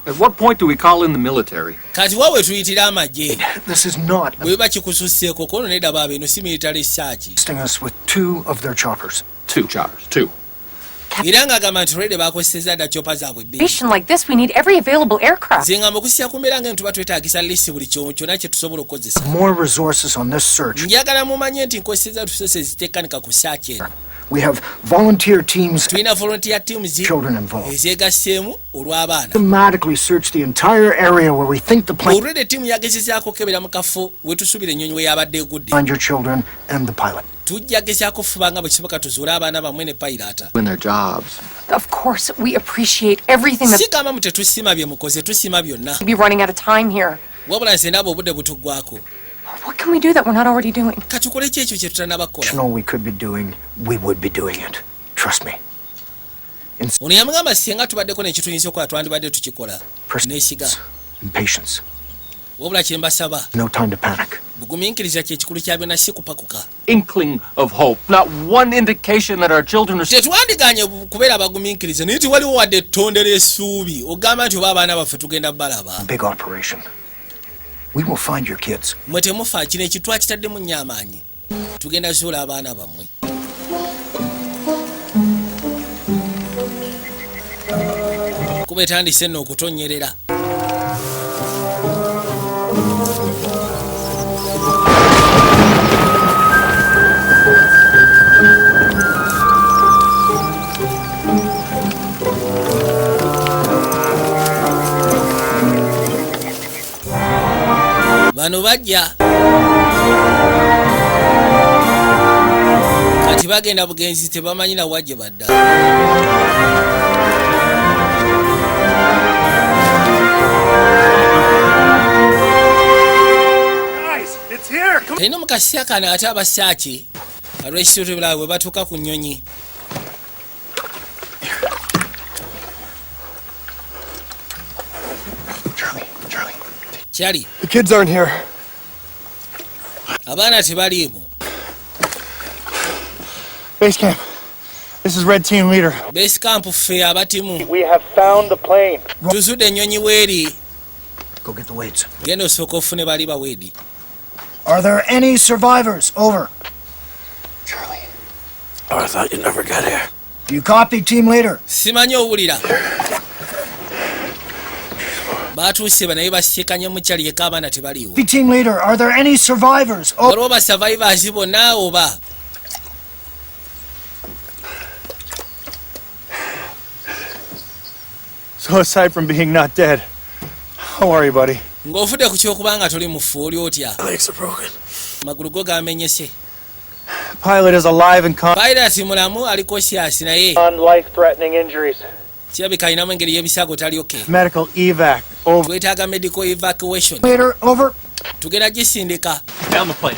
At what point do we call in the military? Kati wawe tuyitira amagye? This is not Bwe biba kikususseeko kono nedda baaba eno si military search. assisting us with two of their choppers. Two choppers. Two. Era ng'agamba nti olwedde bakozesezza dda chopper zaabwe bbiri. Mission like this, we need every available aircraft. Nze ngamba okusya ku mbeera ng'eno tuba twetaagisa lisi buli kyonna kye tusobola okukozesa. More resources on this search. Njagala mumanye nti nkozesezza resources zitekkanika ku search eno. We have volunteer teams, Tulina volunteer teams children involved. ezeegasseemu olw'abaana. Systematically search the entire area where we think the plane. Olwedde ttiimu yagezezaako okukebera mu kafo we tusuubira ennyonyi we yabadde egudde. Find your children and the pilot. Tujja gezaako fuba nga bwe kisoboka tuzuule abaana bammwe ne pilot. In their jobs. Of course, we appreciate everything that Sigamba mu tetusiima bye mukoze, tusiima byonna. we be running out of time here. Wabula nze naaba obudde butuggwako. What can we do that we're not already doing? Katukole ki ekyo kye tutannaba kukola? All we could be doing, we would be doing it. Trust me. Ono yamugamba singa tubaddeko nekituyinza okukola twandibadde tukikola, neesiga. And patience. Wabula kye mbasaba, No time to panic. bugumiikiriza kyekikulu kya byonna, si kupakuka. Inkling of hope. Not one indication that our children are. Tetwandiganye kubeera abagumiikiriza, naye tewaliwo wadde ettonde ly'essuubi ogamba nti oba abaana baffe tugenda balaba. Big operation. We will find your kids. Mwe temufa, kino ekintu twakitaddemu nnyo amaanyi, tugenda zuula abaana bammwe. Kuba etandise nno okutonyerera. Bano bajja kati bagenda bugenzi, tebamanyi nawa gye badda. Guys, it's here. Come Erina mu kaseera kano ate abasaaki alwekitulabwe bwe batuuka ku nnyonyi. Kyali. The kids aren't here. Abaana tebaliimu. Base camp. This is Red Team Leader. Base camp, ffe abatimu. We have found the plane. Tuzudde ennyonyi weeri. Go get the Wades. Genda osooka ofune bali ba Wade. Are there any survivors? Over. Oh, I thought you'd never get here. Do you copy, team leader? Simanyi owulira. Batuuse naye basiikanye mukyali yekka, abaana tebaliiwo. Team leader, are there any survivors? Oh, Waliwo ba survivors bonna oba? So aside from being not dead, how are you, buddy? Ng'ovudde ku kyokuba nga toli mufu, oli otya? Legs are broken. Magulu go gamenyese. Pilot is alive and con- Pilot mulamu, aliko siasi naye On life-threatening injuries. kirabika alinamu engeri y'ebisago, tali okay. Medical evac. Over. Twetaaga medical evacuation. Leader, over. Tugenda gisindika. Down the plane.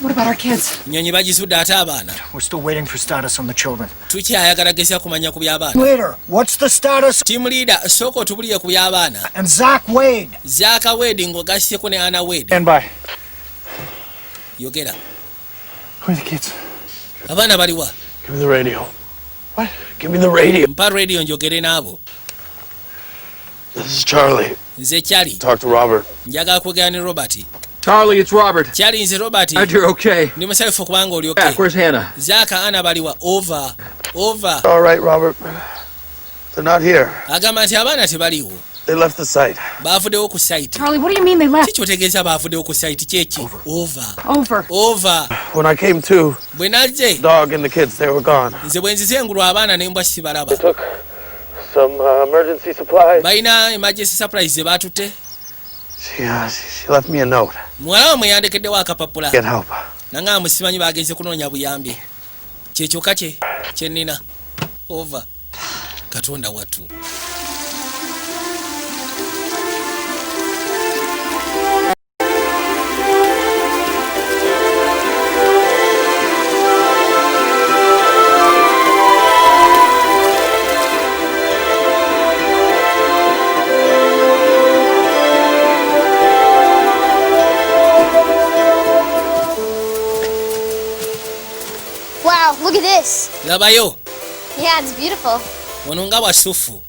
What about our kids? Nyonyi bagizudde, ate abaana? We're still waiting for status on the children. Tukyayagala geza kumanya ku by'abaana. Leader, what's the status? Team leader, sooka otubulire ku by'abaana. And Zach Wade. Zaaka Wade ng'ogasseko ne Ana Wade. Stand by. Yogera. Where are the kids? Abaana baliwa? Give me the radio. What? Give me the radio. Mpa radio njogere n'abo. This is Charlie. Nze Kyali. Talk to Robert. Njagala kwogera ne Robert. Charlie, it's Robert. Kyali, nze Robert. Glad you're okay. Ndi musanyufu kubanga oli okay. Jack, where's Hannah? Zaaka, Ana baliwa? Over, over. All right, Robert. They're not here. Agamba nti abaana tebaliiwo. They left the site. Baavuddewo ku site. Charlie, what do you mean they left? Kikyotegeeza baavuddewo ku site kyeki? Over. Over. Over. When I came to, Bwe najje, dog and the kids, they were gone. nze bwe nzize engulu, abaana n'embwa sibalaba. Took some emergency supplies. Balina emergency supplies ze baatutte. She left me a note. Muwala wamwe yandekeddewo akapapula. Get help. Nangamba musimanyi bagenze kunoonya buyambi, kyekyokka kye kyenina. Over. Katonda wattu. Wow, look at this. Labayo. Yeah, it's beautiful. Wano nga wasufu.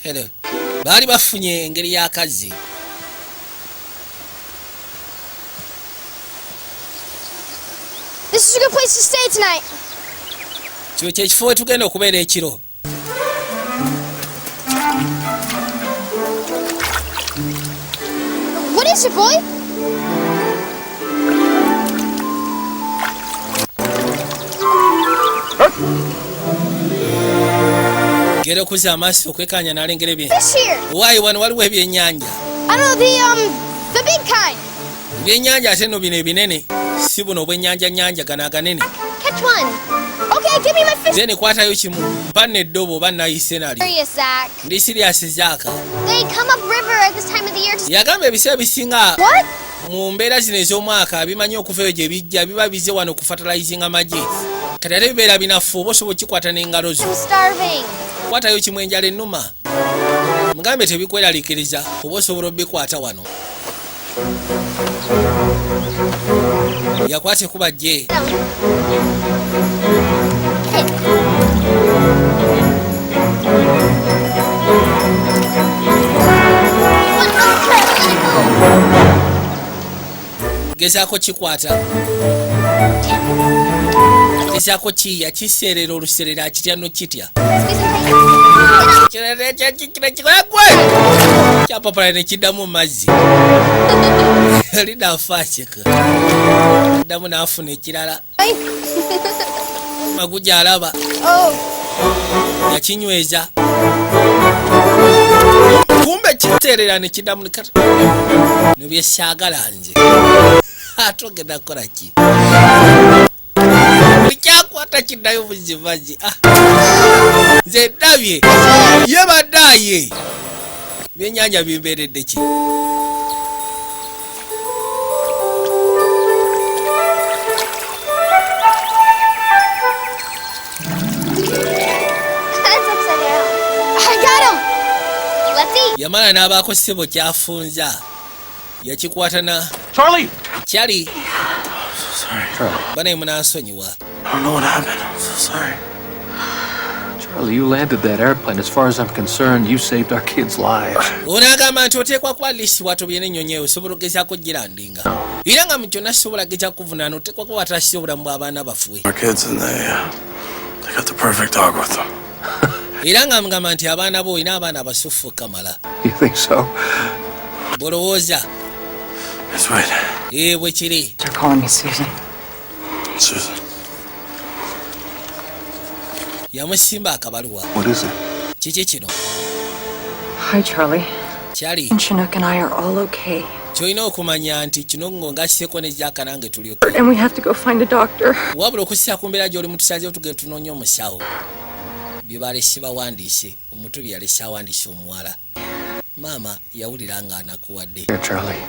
Hello. Baali bafunye engeri y'akazzi. This is a good place to stay tonight. Kino kyekifo we tugenda okubeera ekiro. What is it, boy? Gera okuzza amaaso okwekanya n'alengera ebye Fish here. Waayi, wano waliwo ebyennyanja. I don't know, the big kind. Ebyennyanja ate nno bino ebinene, si buno obwennyanja nnyanja, gano aganene. Catch one. Okay, give me my fish. Nze nekwatayo kimu, mpa nno eddobo oba nayise nalyo. Serious, Zach. Ndi serious, Zaaka. They come up river at this time of the year to. Yagamba ebiseera ebisinga What? mu mbeera zino ez'omwaka bimanyi okuva eyo gye bijja, biba bize wano okufertilizinga amagi. Kati ate bibeera binafu, oba osobola okikwata n'engalo zo. I'm starving. Kwatayo kimu, enjala ennuma. Mugambe tebikweraliikiriza, oba osobola obikwata wano. Yakwata ekuba jje. Get it. What? Oh, crap, let it go. Gezaako kikwata, gezaako kiya kiseerera oluseerera, akitya no kitya. Squeeze him tight. Gwe kyapapala nekiddamu mu mazzi, linda afaaseka, ddamu n'afuna ekirala. Maguja alaba. Oh, Yakinyweza, kumbe kiteerera nekiddamu. Nobyesaagala nze. Ate ogenda kukola ki? Buli kyakwata kiddayo buzibazi. Ah. Nze ndabye ye badaaye byenyanja bimbeeredde ki? That's upside down. I got him. Let's eat. Yamala n'abaako ssebo kyafunza yakikwata na Charlie! Kyali. Sorry. Charlie. Banaye munansonyiwa. I don't know what happened. I'm so sorry. Charlie, you landed that airplane. As far as I'm concerned, you saved our kids' lives. Ono agamba nti oteekwa kuba lisi watobye n'ennyonyi eyo osobola ogezaako girandinga, era nga mu kyonna sobola geza kuvunaana, oteekwa kuba watasiza obulamu bw'abaana baffe. Our kids and they got the perfect dog with them. Era nga mugamba nti abaana bo olina abaana abasufu kamala. You think so? Bw'olowooza? That's right. Ee, bwe kiri. They're calling me Susan. Susan. Yamusimba akabaluwa. What is it? Kiki kino? Hi, Charlie. Kyali. Chinook and I are all okay. Kyolina okumanya nti kino ngo ngasseeko ne Jaaka nange tulyoke. And we have to go find a doctor. Wabula okussa ku mbeera gy'oli mutusazeewo tugenda tunoonya omusawo. Bye balese bawandiise omutu bye yalese awandiise omuwala, maama yawulira nga anakuwadde. Here, Charlie.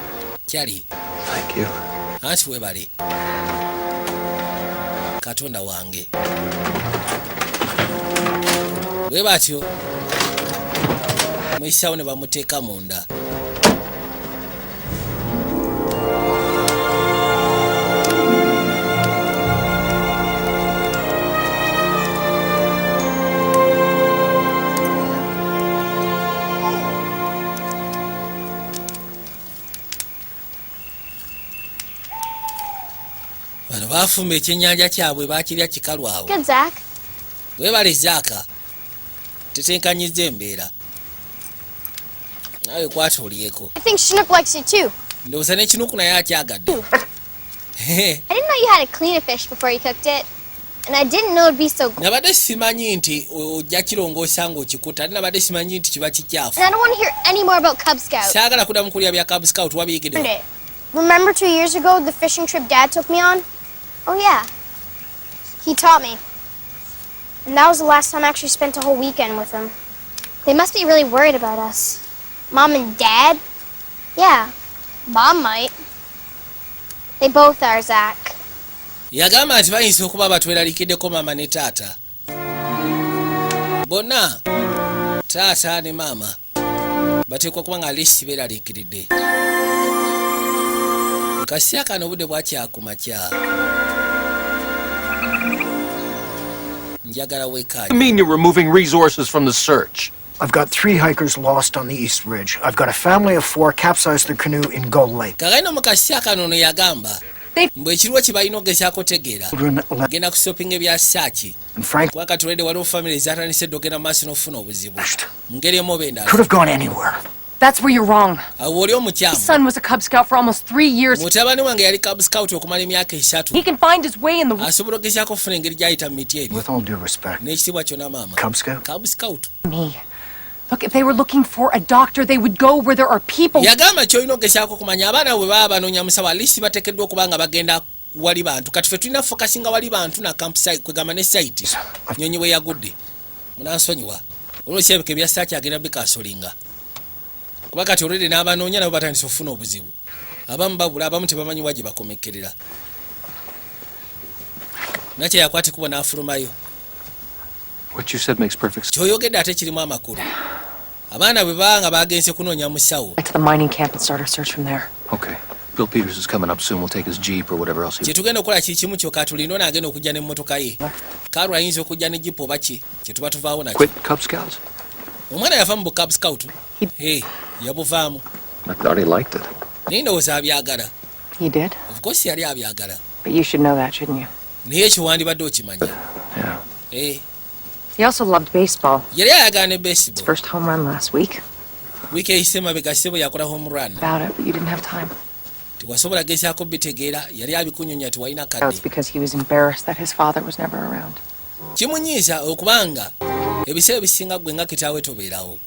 Kyali. Thank you. Anti webale, Katonda wange. Bwe batyo muyisawo ne bamuteeka munda. Bano baafumba ekyennyanja kyabwe bakirya kikalu awo. Good, Zach. Webale Zaaka, tetenkanyiza embeera naawe kwata olyeko. I think Chinook likes it too. Ndowooza n'ekinuku naye akyagadde. I didn't know you had to clean a fish before you cooked it. And I didn't know it'd be so Nabadde simanyi nti ojja kirongoosa ng'okikuta, ate nabadde simanyi nti kiba kikyafu. And I don't want to hear any more about Cub Scouts. Saagala kuddamu kulya bya Cub Scout wabiyigidde. Learned it. Remember 2 years ago, the fishing trip Dad took me on? Oh, yeah. He taught me. And that was the last time I actually spent a whole weekend with him. They must be really worried about us. Mom and Dad? Yeah. Mom might. They both are, Zach. Yagamba nti bayinza okuba batweraliikiddeko maama ne taata bonna, taata ne maama bateekwa kuba nga least beeraliikiridde. Mukasya kano obudde bwakyakumakya njagala wekaanya. You mean you're removing resources from the search? I've got three hikers lost on the East Ridge. I've got a family of four capsized their canoe in Gull Lake. Kakalino mu kasya kano ono yagamba mbwe ekiriwo kye balina ogezaako tegeera Children left genda kusopinga ebya search. And Frank Kuba katulede waliwo family ezatandise edda ogenda mu maaso n'okufuna obuzibu mu ngeri emu oba endala. Could have gone anywhere. That's where you're wrong. Awo oli omukyamu. His son was a Cub Scout for almost 3 years. Mutabani wange yali Cub Scout okumala emyaka 3. He can find his way in the Asobola ogezaako okufuna engeri gy'ayita mu miti ebyo. With all due respect, N'ekitiibwa kyonna maama. Cub Scout? Cub Scout. Me. Look, if they were looking for a doctor, they would go where there are people. Yagamba kyolina ogezaako okumanya, abaana bwe baba banoonya musawo, at least bateekeddwa okuba nga bagenda wali bantu. Kati ffe tulina focusinga wali bantu na campsite, kwegamba ne site nyonyi bwe yagudde. Munansonyiwa, olwokyebeka ebya search agenda bikasolinga kuba kati olwedde n'abanoonya nabo batandise okufuna obuzibu, abamu babula, abamu tebamanyi wa gye bakomekkerera. Nakye yakwata ekubo n'afulumayo. What you said makes perfect sense. Kyoyogedde ate kirimu amakulu, abaana bwe baba nga bagenze kunoonya musawo. Back to the mining camp and start our search from there. Okay. Bill Peters is coming up soon. We'll take his Jeep or whatever else he. Kyetugenda okukola kiri kimu kyokka, tulina ono agenda okujja n'emmotoka ye kaalwa, ayinza okujja ne jipu oba ki kyetuba tuvaawo nakyo. Quit Cub Scouts? Omwana yava mu bu Cub Scout. Hey, yabuvaamu. I thought he liked it. Naye ndowooza abyagala. He did? Of course yali abyagala. But you should know that, shouldn't you? Naye ekyo wandibadde okimanya. Yeah. Eh, He also loved baseball. Yali ayagala ne baseball. His first home run last week. Wiiki eyise mabega ssebo yakola home run. About it, but you didn't have time. Tewasobola gezaako bitegeera, yali abikunyonya, tewalina It's kadde. because he was embarrassed that his father was never around. Kimunyiiza okubanga ebiseera ebisinga gwe nga kitaawe tobeerawo,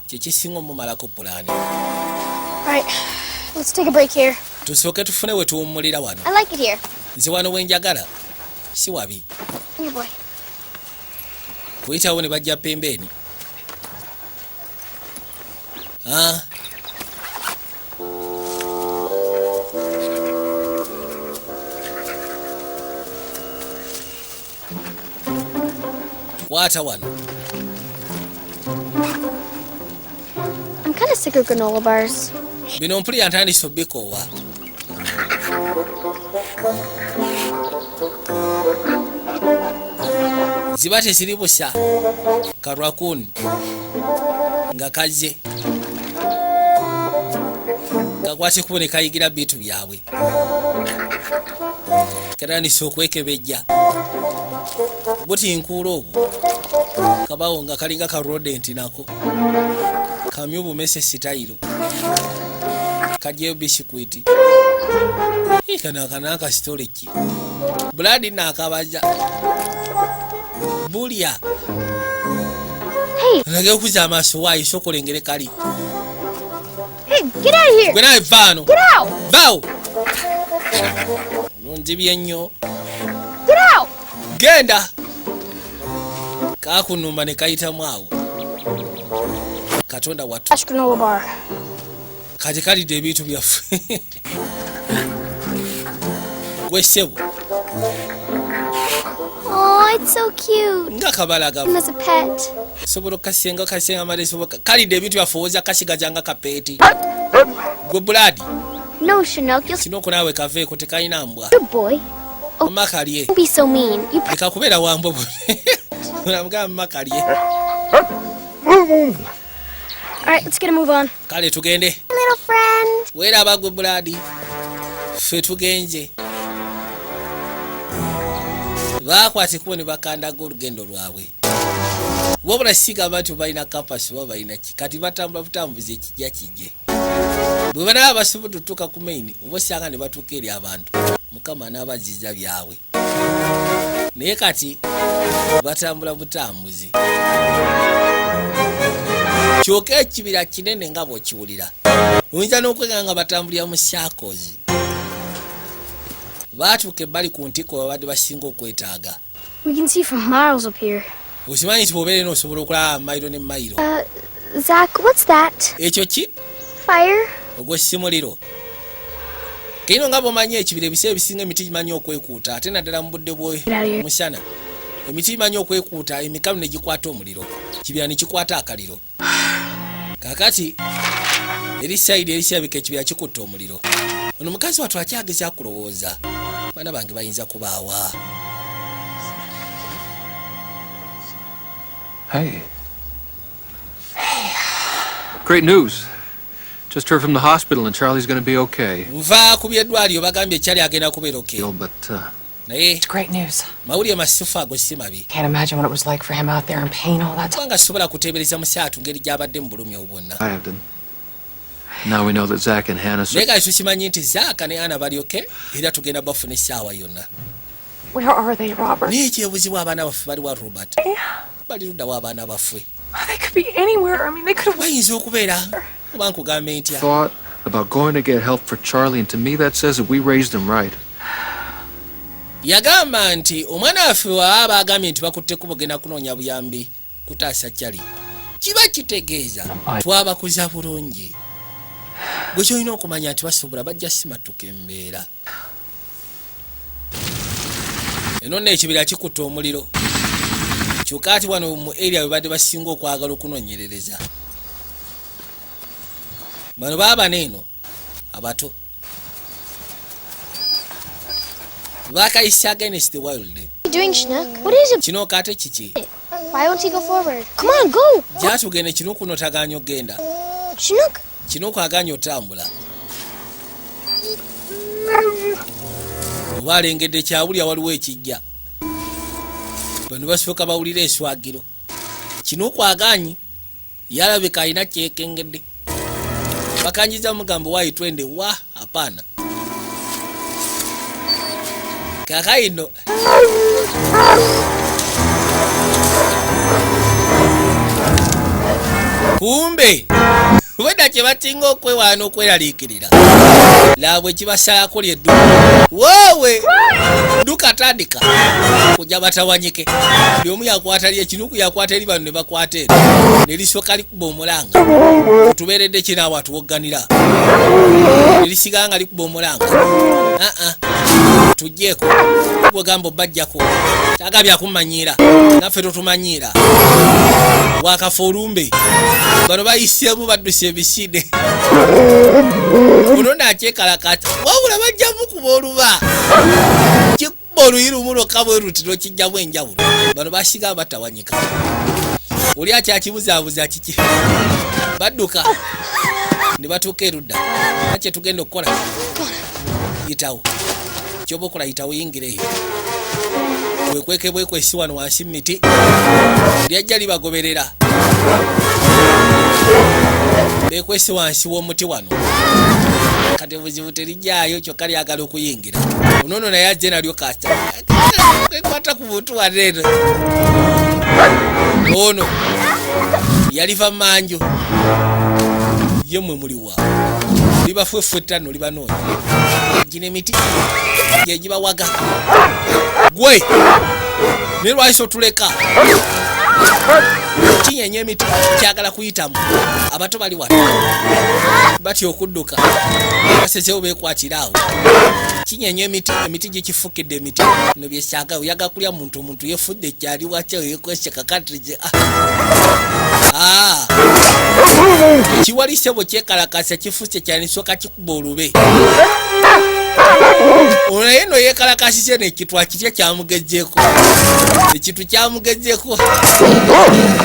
kyekisinga omumalako pulaani. Right. Let's take a break here. Tusooke tufune we tuwummulira wano. I like it here. Nze wano we njagala, si wabi. Here, boy. Kuyitawo ne bajja pembeeni. Ah. Kwata wano. I'm kind of sick of granola bars. Bino mpulira ntandise obikoowa. Ziba teziri busa. Karwakun nga kazze kakwate kubo ne kayigira bitu byabwe, katandise okwekebejja buti nkuula obwo kabawo nga kalinga ka rodent, nako kamyu bumese sitayiro kajjeyo bisikwiti. Kano akana akasitole ki Buladi naakabaza bulya. Hey, nage okuza amaaso waayi sooka olengere kali. Hey, get out of here! Gwe nawe vaano. Get out! Vaawo, olunzibye nnyo. Get out! Genda. Kakunuma ne kayitamu awo, Katonda wattu. Trash granola bar. Kati kalidde ebintu byaffe. Gwe ssebo. Oh, it's so cute. Nga kabalagavu. Him as a pet. Sobola okasenga kasenga male kalidde ebintu byaffe, owoza kasigaza nga kapeeti. Gwe Buladi. No, Chinook, you'll Kinooko naawe kaveeko, tekalina mbwa. Good boy. Mama kalye. Don't be so mean. You Leka kubeera wambwa, namugamba mama kalye. All right, let's get a move on. Kale tugende. Little friend. Weeraba gwe Buladi, ffe tugenze. Baakwata ekkubo ne bakandaga olugendo lwabwe, wabula sigamba nti balina kapasi oba balina ki. Kati batambula butambuzi, ekijja kijje. Bwe banaba basobodde otutuuka ku main oba osanga ne batuuka eri abantu, Mukama anaabaziza byabwe, naye kati batambula butambuzi. Kyokka ekibira kinene nga bw'okiwulira, oyinza n'okwega nga batambulira mu saakozi. Baatuuka ebbali ku ntikko babadde basinga okwetaaga. We can see for miles up here. Okimanyi nti bw'obeera eno osobola okulaba mayiro ne mayiro? Zach, what's that? Ekyo ki? Fire? Ogwo si muliro kino? Nga bw'omanyi ekibira, ebiseera ebisinga emiti gimanyi okwekuuta, ate naddala mu budde bw'omusana emiti gimanyi okwekuuta, emikalu ne gikwata omuliro, kibira ne kikwata akaliro. Kakati eri side erikirabika ekibira kikutta omuliro. Ono mukazi wattu akyageza kulowooza, baana bange bayinza kubaawa. Hey. Great news. Just heard from the hospital and Charlie's gonna be okay. Nva ku by'eddwaliro, bagambye ekyali agenda kubeera okay. But, Naye It's great news. mawulire masifu ago, si mabi. Can't imagine what it was like for him out there in pain all that time. Kubanga sobola kuteebereza musaatu ngeri gy'abadde mu bulumi obwo bwonna. I have been. Now we know that Zach and Hannah. Naye kati tukimanyi nti Zaaka ne Ana bali okay, era tugenda bafuna essaawa yonna. Where are they, Robert? Naye ekyebuzibwa, abaana baffe baliwa, Robert? Bali luddawo abaana baffe? They could be anywhere. I mean, they could have. Bayinza okubeera oba nkugambe ntya. Thought about going to get help for Charlie, and to me that says that we raised him right. Yagamba nti omwana waffe waba bagambye nti bakutte kubo genda kunoonya buyambi kutaasa Kyali, kiba kitegeeza twabakuza bulungi. Bwe kyolina okumanya nti basobola bajja simatuka embeera eno nno. Ekibira kikutta omuliro, kyokka ati wano mu area we badde basinga okwagala okunoonyerereza bano baabano eno abato bakayisa against the wild. What are you doing, Chinook? What is it? Kino ate kiki? Why won't he go forward? Come on, go! Gyatugende. Kino kuno taganya ogenda. Chinook! Kino kwaganya otambula oba alengedde kyawulya, waliwo ekijja. Bano basooka bawulira eswagiro. Kino kwaganyi yalabika alina kyekengedde, bakanjiza mugambo wayi twende wa hapana. Kakaino kumbe Weda kye batinga okwewaana okweraliikirira laabwe kibasalako lyedduka. Woowe, dduka, tandika kujja batawanyike. Buli omu yakwata lyekinuku, yakwata eri bano ne bakwata eri ne lisooka likuba omulanga. Tubeeredde kinaawe atuwogganira ne lisigala nga likuba omulanga. Aa, tugjeeko gwegamba obajjako kyaga byakumanyiira, naffe totumanyiira. Wakafa olumbe, bano bayiseemu badduse ebisinde. Ono nakyekalakata, wabula bajjamu kuba oluba kikuba oluyi lumu lwokka bwe luti nokijjamu enjawulo. Bano basiga batawanyika, oli akyakibuzaabuza kiki. Badduka ne batuuka erudda. Kyetugenda okukola, yitawo, kyoba okola yitawo, yingira eyo wekweke bwekwesi wano wansi mu miti. Lyajja libagoberera, bekwese wansi w'omuti wano. Kati obuzibu terijjaayo, kyokka lyagala okuyingira. Onono naye ajje nalyo kasa kwekwata ku muntu waneeno. Ono yaliva manju ye mwe muliwa libafwefwetta nno libanoonya. Gino emiti gyegibawaga. Gwe naye lwaki otuleka? Kinyenya emiti, kyagala kuyitamu. Abato bali wano batya okudduka, basezewo bekwatira awo. Kinyenya emiti, emiti gikifukidde emiti. No byekyaga oyaga kulya muntu. Omuntu yefudde kyali wakyo, yekwese kakati. Ah. Kiwali sebo kyekalakasa, kifuse kyanisooka kikuba olube. Ono naye no yekalakasise nekintu akitya, kyamugejjeko, ekintu kyamugejjeko,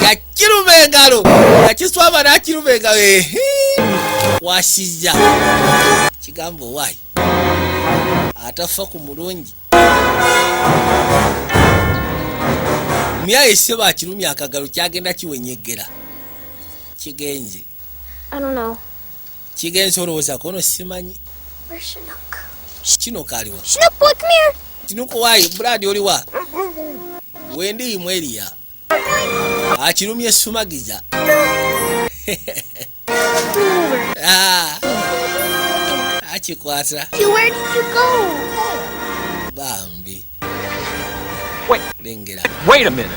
yakiruma engalo, yakiswaba nakiruma engalo. Ehe, wasizza kigambo waayi atafa ku mulungi myaye sebo akirumya akagalo, kyagenda kiwenyegera, kigenze. I don't know. Kigenze, olowooza kono simanyi. Where's Chinook? Kino kaliwa? Chinook boy, come here. Kinuko waayi, Brad oliwa? Wendi mweriya akirumye sumagiza. Ah, akikwata. Where did you go? Bambi. Wait. Lengera. Wait a minute.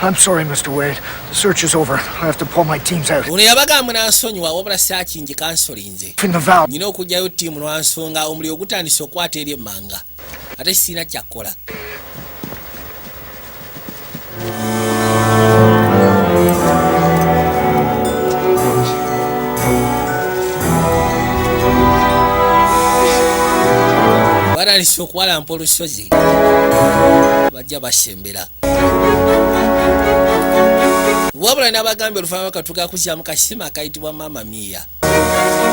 I'm sorry, Mr. Wade. The search is over. I have to pull my teams out. Ono yabagamba nansonyiwa, wabula saakingi kansolinze. In the valley. Nyina okugyayo ttiimu lwa nsonga omuliro gutandise okukwata eri emmanga, ate sirina kyakkola. Batandise okuwalampa olusozi, bajja basembera. Wabula nabagambye oluvannyuma katuga kuzyamu kasima akayitibwa Mama Mia,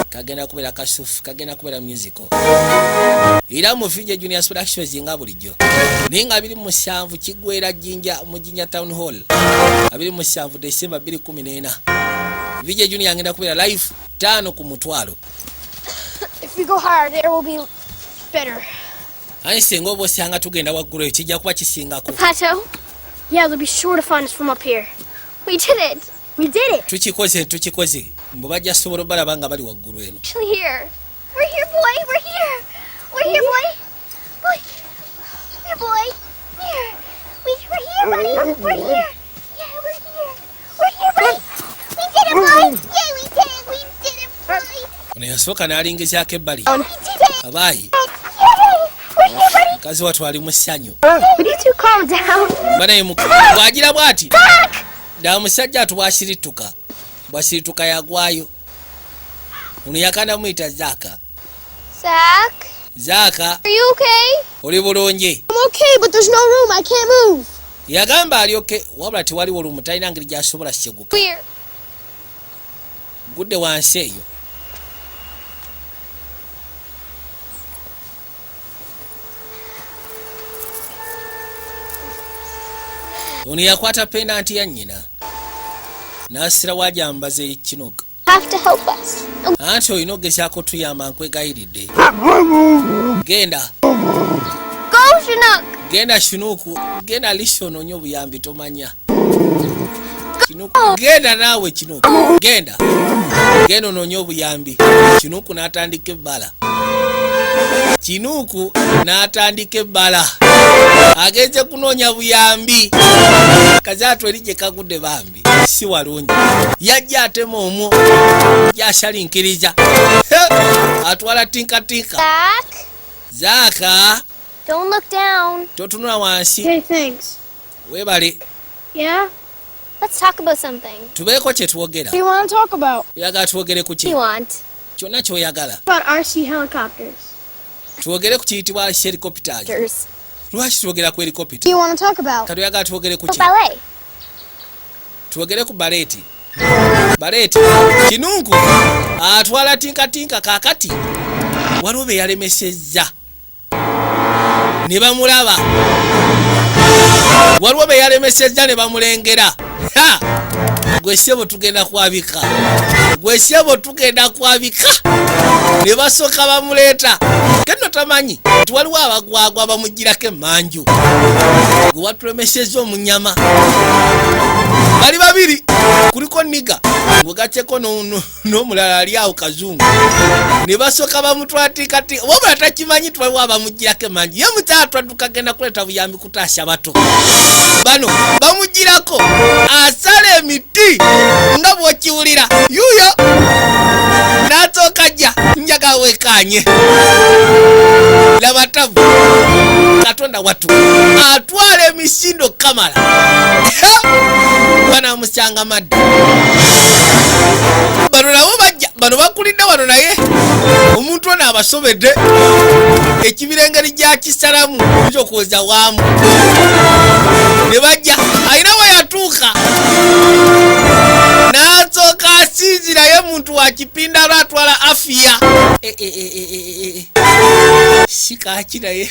kagenda kubeera kasufu, kagenda kubeera musical era mu VJ Junior Productions nga bulijjo. Naye nga 27 kiggwera Jinja, mu Jinja Town Hall, 27 December 2014. VJ Junior agenda kubeera live, 5 ku mutwalo. If we go higher, there will be better. Aye singa oba osanga tugenda waggulu eyo kijja kuba kisingako. Plateau? Yeah, they'll be sure to find us from up here. We did it! We did it! Tukikoze, tukikoze. Mbu bajja sobola obalaba nga bali waggulu eno. Actually here. We're here, boy! We're here! We're here, boy! Boy! Here, boy! Here! We're here, buddy! We're here! Yeah, we're here! We're here, buddy! We did it, boy! Yeah, we did it! We did it, boy! Ono yasooka n'alingizaako ebbali. We did it! Abaayi. Yay! We're here, buddy! Mukazi wattu ali mu ssanyu. Would you two calm down? Banaye bw'agira bw'ati ddala musajja atu bw'asirituka, bw'asirituka yagwayo. Ono yakanda muyita Zaaka. Zach? Zaaka. Are you okay? Oli bulungi? I'm okay, but there's no room. I can't move. Yagamba alyoke, wabula tewaliwo lumu, talina ngeri gy'asobola seguka. Weird. Gudde wansi eyo. Ono yakwata pendant ya nnyina n'asira wajambaza ekinoga. Have to help us. Anti olina okugezaako tuyamba, nkwegayiridde, genda. Go, Chinook! Genda Chinook, genda lisi onoonye obuyambi. Tomanya. Kinuku, genda naawe. Kinuku, genda, genda onoonye obuyambi. Kinuku n'atandika ebbala, Kinuku n'atandika ebbala, agenze kunoonya buyambi. Kazaatu eri gye kagudde bambi si walungi. Yajja atema omwo, gyasalinkiriza atwala tinkatinka. Zach, Zaaka. Don't look down. Totunula wansi. Okay, thanks. Weebale. Yeah? Let's talk about something. Tubeeko kye twogera. What do you want to talk about? Oyagala twogere ku ki? You want? Kyonna kyoyagala. About RC helicopters. Twogere ku kiyitibwa helicopters. Lwaki twogera ku helicopter? What do you want to talk about? Kati oyagala twogere ku ki? Ballet. Twogere ku ballet. Ballet. Kinunku atwala tinkatinka. Kaakati waliwo be yalemesezza ne bamulaba, waliwo be yalemesezza ne bamulengera. Ha! Gwe ssebo, tugenda kwabika, gwe ssebo, tugenda kwabika. Ne basooka bamuleeta kenno, tamanyi nti waliwo abagwagwa bamugirako emmanju. Gwe watulemesezza omunyama, bali babiri, kuliko niga ngwegatteko n'omulala ali awo kazungu. Ne basooka bamutwatikati, wabula takimanyi nti waliwo abamugirako emmanju. Ye mukyala twadduka genda kuleeta buyambi kutaasa bato bano, bamugirako asala emiti nga bw'okiwulira yuyo n'asooka jja njaga wekanye. Laba tabu, Katonda watu atwala emisindo kamala banamusanga madda. Bano nabo bajja, bano bakulidde wano, naye omuntu ono abasobedde ekibira engeri gyakisalamu oyinza okuwoza waamu. Ne bajja, alina we yatuuka n'asooka asinzirayo muntu wa kipindalo atwala afiya. E, e, e, e, e, e. Si kaki naye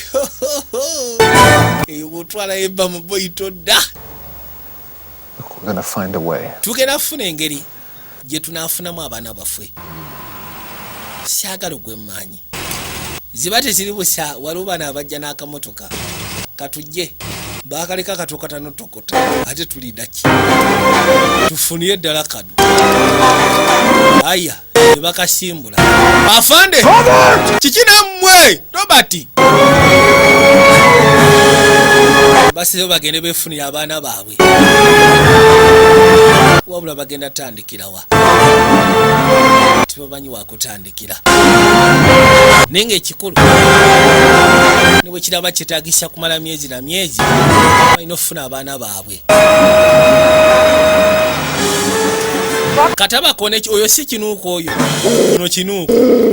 eyo bwotwalayo ebba mu boyi todda. Look, we're gonna find a way. Tugenda kufuna engeri gye tunaafunamu abaana baffe. Saagala ogw'emmaanyi ziba teziri busa. Waliwo bano abajja n'akamotoka katujje bakaleka katokata notokota, ate tulinda ki? Tufunire ddala kano. Aya, ne bakasimbula. Afande, kiki nammwe? Robert, basizeyo bagende befunire abaana baabwe, wabula bagenda tandikirawa? Tebamanyi wakutandikira, naye nga ekikulu ne bwe kiraba kyetagisa kumala myezi na myezi, balina okufuna abaana baabwe. Katabako oyo si kinuuku, oyo ono kinuuku.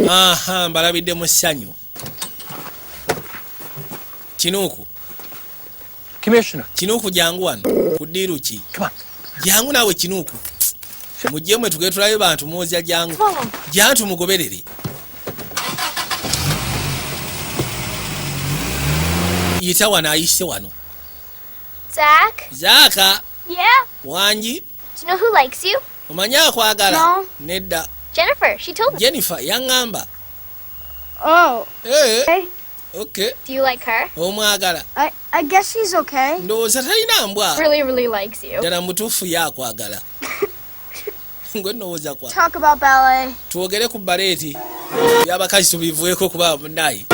Aha, mbalabidde mu ssanyu. Kinuuku. Commissioner. Kinuuku, jangu wano ku ddiiru ki. Come on. Jangu naawe kinuuku, mujje mwe tugere tulabe bantu mwozya. Jangu, jangu tumugoberere. Yita wano, ayise wano. Zach? Zaaka. Yeah? Wangi. Do you know who likes you? Omanyi akwagala? No. Nedda. Jennifer. She told me. Jennifer yaŋŋamba. Oh. Eh, Hey. okay. Do you like her? Omwagala? I guess she's okay. Ndowooza talina mbwa. Really, really likes you. Ddala mutuufu ye akwagala. Ngwe ndowooza kwa Talk about ballet. Twogere ku ballet. Byabakazi tubivueko kuba munayi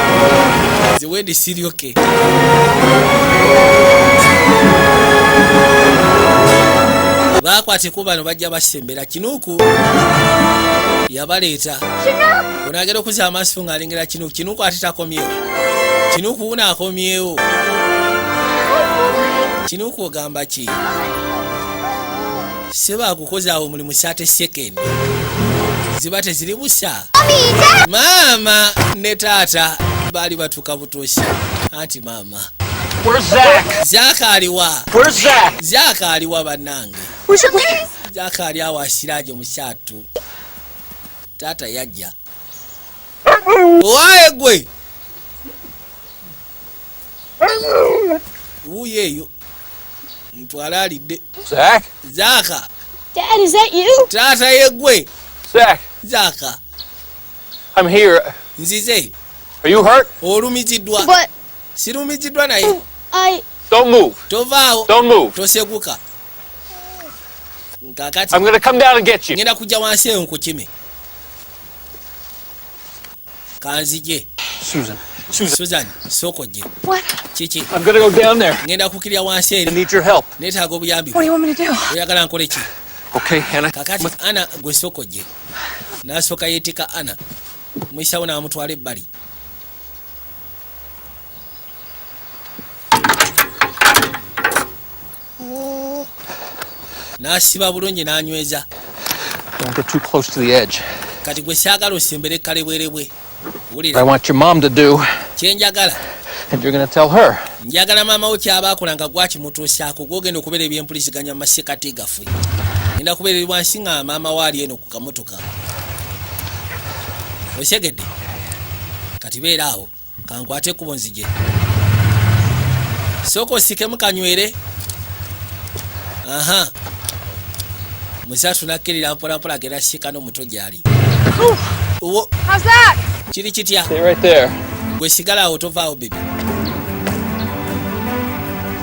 ziwendi siryoke. Bakwate bano bajja basembera. Kinuuku yabaleeta. Onagera okuzza amaaso ng'alengera Kinuuku. Kinuuku ate takomyewo. Kinuuku wuno akomyewo. Kinuuku ogamba ki? Seba akukoze awo mulimu 30 seconds ziba teziri busa. Maama ne taata baali batuuka butuusi anti maama. Where's Zach? Zaaka aliwa? Where's Zach? Zaaka aliwa bannange? Zaaka ali awo asiraje mukyatu. Taata yajja. Owaye gwe wuuyo eyo mutwale alidde. Zach? Zaaka. Dad, is that you? Taata, yeggwe? Zach, Zaaka. I'm here. Nzize. Are you hurt? Olumiziddwa? But Sirumiziddwa naye I Don't move. Tovaawo. Don't move. Toseguka. Kakati I'm gonna come down and get you. Ngenda kujja wansi eyo nkukime, kanzije. Susan. Susan. Susan, sooka ojje. What? Kiki? I'm gonna go down there. Ngenda kukirya wansi I eri. need your help. Neetaaga obuyambi. What do you want me to do? Oyagala nkole ki? Okay, Hannah. Kakati ana gwe sooka ojje. N'asooka yeetika ana muyisawo n'amutwala ebbali. N'asiba bulungi n'anyweza. Don't get too close to the edge. Kati gwe saagala osembere kalebwerebwe. What I Wulira. want your mom to do, Kyenjagala, and you're gonna tell her. Njagala maama wo kyaba akola nga gwakimutuusaako, gwogenda okubeera ebyempuliziganya mu masekati gaffe. Ngenda kubeera eri wansi nga maama wo ali eno ku kamotoka, osegedde? Kati beera awo, kankwate ekkubo nzije. Sooka osikemu kanywere. Aha, musatu nakkirira mpolampola, agenda sika n'omuto gyali. Owo. How's that? Kiri kitya? Stay right there. Gwe sigala awo, tovaawo, baby.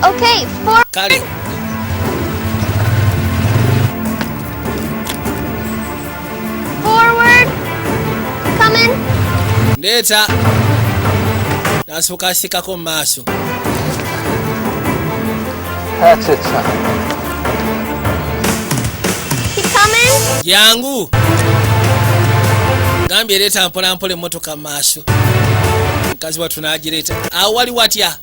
Okay, four. Kale. Forward. Coming. Ndeeta. Nasooka asikako mu maaso. That's it, son. Keep coming. Jangu, gambye leeta mpolampola emmotoka mu maaso. Mukazi wattu n'agireeta awo. Wali watya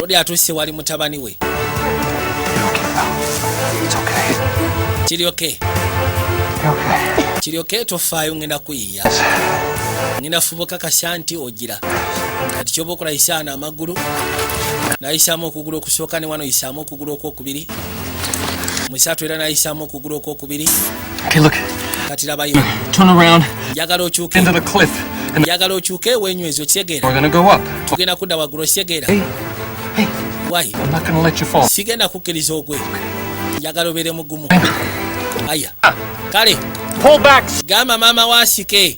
odi atuuse wali mutabani we. It's okay. Kiri okay. You're okay. Kiri okay, tofaayo, ngenda kuyiya, ngenda fuba okakasa nti ogira. Kati kyoba okola, yisaana amagulu, nayisaamu okugulu okusooka, ne wano yisaamu okugulu okwokubiri, musatu era nayisaamu okugulu okwokubiri. Okay, look. Kati labayo. Turn around Njagala okyuke into the cliff, and Njagala okyuke weenyweza, okitegeera? we're gonna go up. Tugenda kudda waggulu, okitegeera? Hey, hey, Wayi. I'm not gonna let you fall. Sigenda kukkiriza ogwe, njagala obeere mugumu. Aya, kale. Pull back. Gamba maama waasike.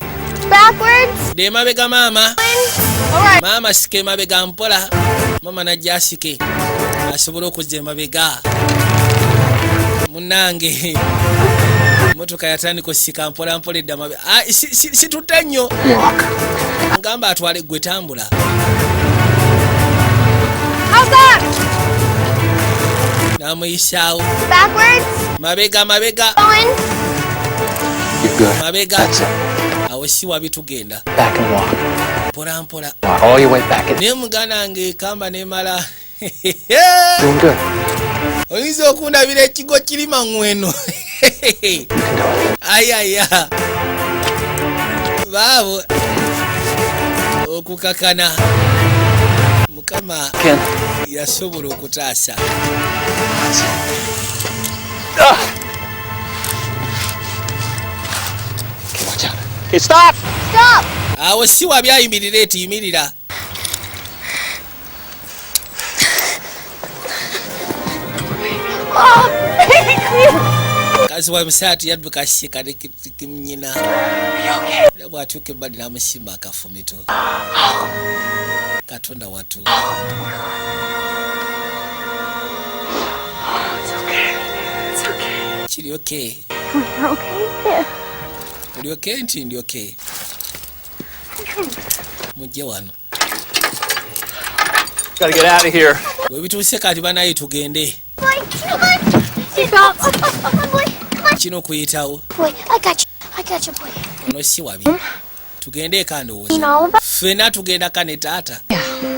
Backwards. Dde emabega, maama. All right. Maama, sika emabega mpola. Maama najja asike asobole okuzza emabega. Munange, motoka yatandika osika mpola mpola edda mabe. Ah, situtte nnyo. Walk. Ngamba atwale, gwe tambula. How's that? N'amuyisaawo. Backwards. Mabega, mabega. Going. You're good. Mabega. That's it. Awo si wabi, tugenda. Back and walk. Mpola mpola. Walk all your way back. Naye muganda wange kamba nemala. Doing good. Oyinza okundabira ekigo kirima ŋweno. You can do it. Ayaya, baabo okukakana Mukama Ken. yasobola okutaasa. That's it. Ah. Okay, watch out. Okay, stop! Stop. Awo si wabi, ayimirira eti, yimirira. Oh, thank you. Mukazi wa musaati yadduka asika kimnyina, era bw'atuuka ebbali n'amusimba akafumito. Katonda watu. It's okay. It's okay. Kiri okay. You're okay? Yeah. Oli okay? Nti ndi okay. Mujje wano. Gotta get out of here. Webituuse kati banaye, tugende. Boy, come on. Seatbelt. Come on, boy. Come on. Kino okuyitawo. Boy, I got you. I got you, boy. Ono si wabi, tugende eka ndowooza. You know about Ffena tugendaka ne taata.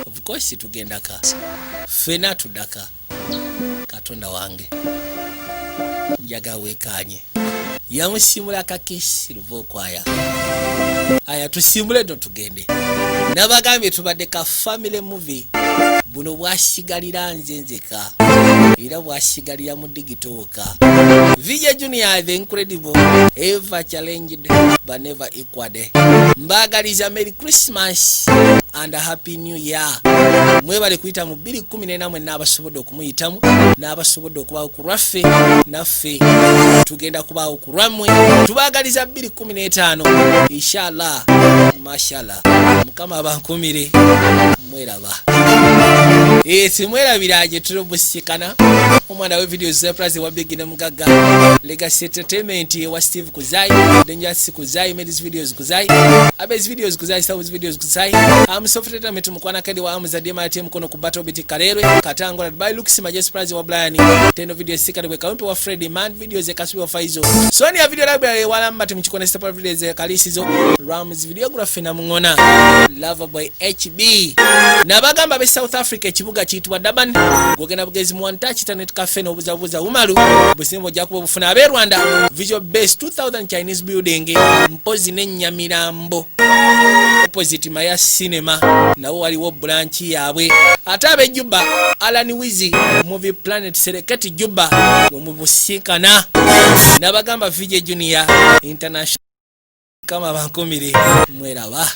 Of course tugendaka, ffena tuddaka. Katonda wange, njaga weekanye. Yamusimula kakisi luva okwaya. Aya, tusimbule no tugende. Nabagambye tubadde ka family movie. Buno bwasigalira nze nzeka, era bwasigalira mu digital woka. VJ Junior the incredible, ever challenged but never equaled. Mbagaliza Merry Christmas and a Happy New Year. Mwebale kuyita mu 2014 mwenna abasobodde okumuyitamu n'abasobodde okubaawo ku lwaffe. Naffe tugenda kubaawo ku lwammwe. Tubaagaliza 2015, inshallah, mashallah. Mukama abankumire. Mweraba. Simwerabira gye tuli obusikana. Omwana we videos surprise wa Big ne Mugagga Legacy Entertainment wa Steve Kuzai, Dangerous Kuzai, Medis Videos Kuzai, Abes Videos Kuzai, South Videos Kuzai, Am Soft Entertainment mukwana kadi wa Amza Dema TM kono ku Battle Beat Kalerwe Katangola Dubai Lux Majesty Surprise wa Brian Tendo Videos Sikari we Kawempe wa Freddy Man Videos Kasubi wa Faizo Sonia Video Library wala Mbati mchikone Step Videos Kalisizo Rams Videography na Mungona Loverboy HB nabagamba be South Africa ekibuga kiyitibwa Durban gwogenda bugezi mu One Touch Internet Cafe n'obuzabuza umalu busimbo ojja kuba obufuna. Ab'e Rwanda, Visual Base 2000 Chinese Building, mpozi n'e Nyamirambo opposite Maya Cinema nawo waliwo branch yaabwe. Ate ab'e Juba, Alan Wizi Movie Planet Sereketi Juba omubusinkana. Nabagamba VJ Junior International kama bankumire mweraba.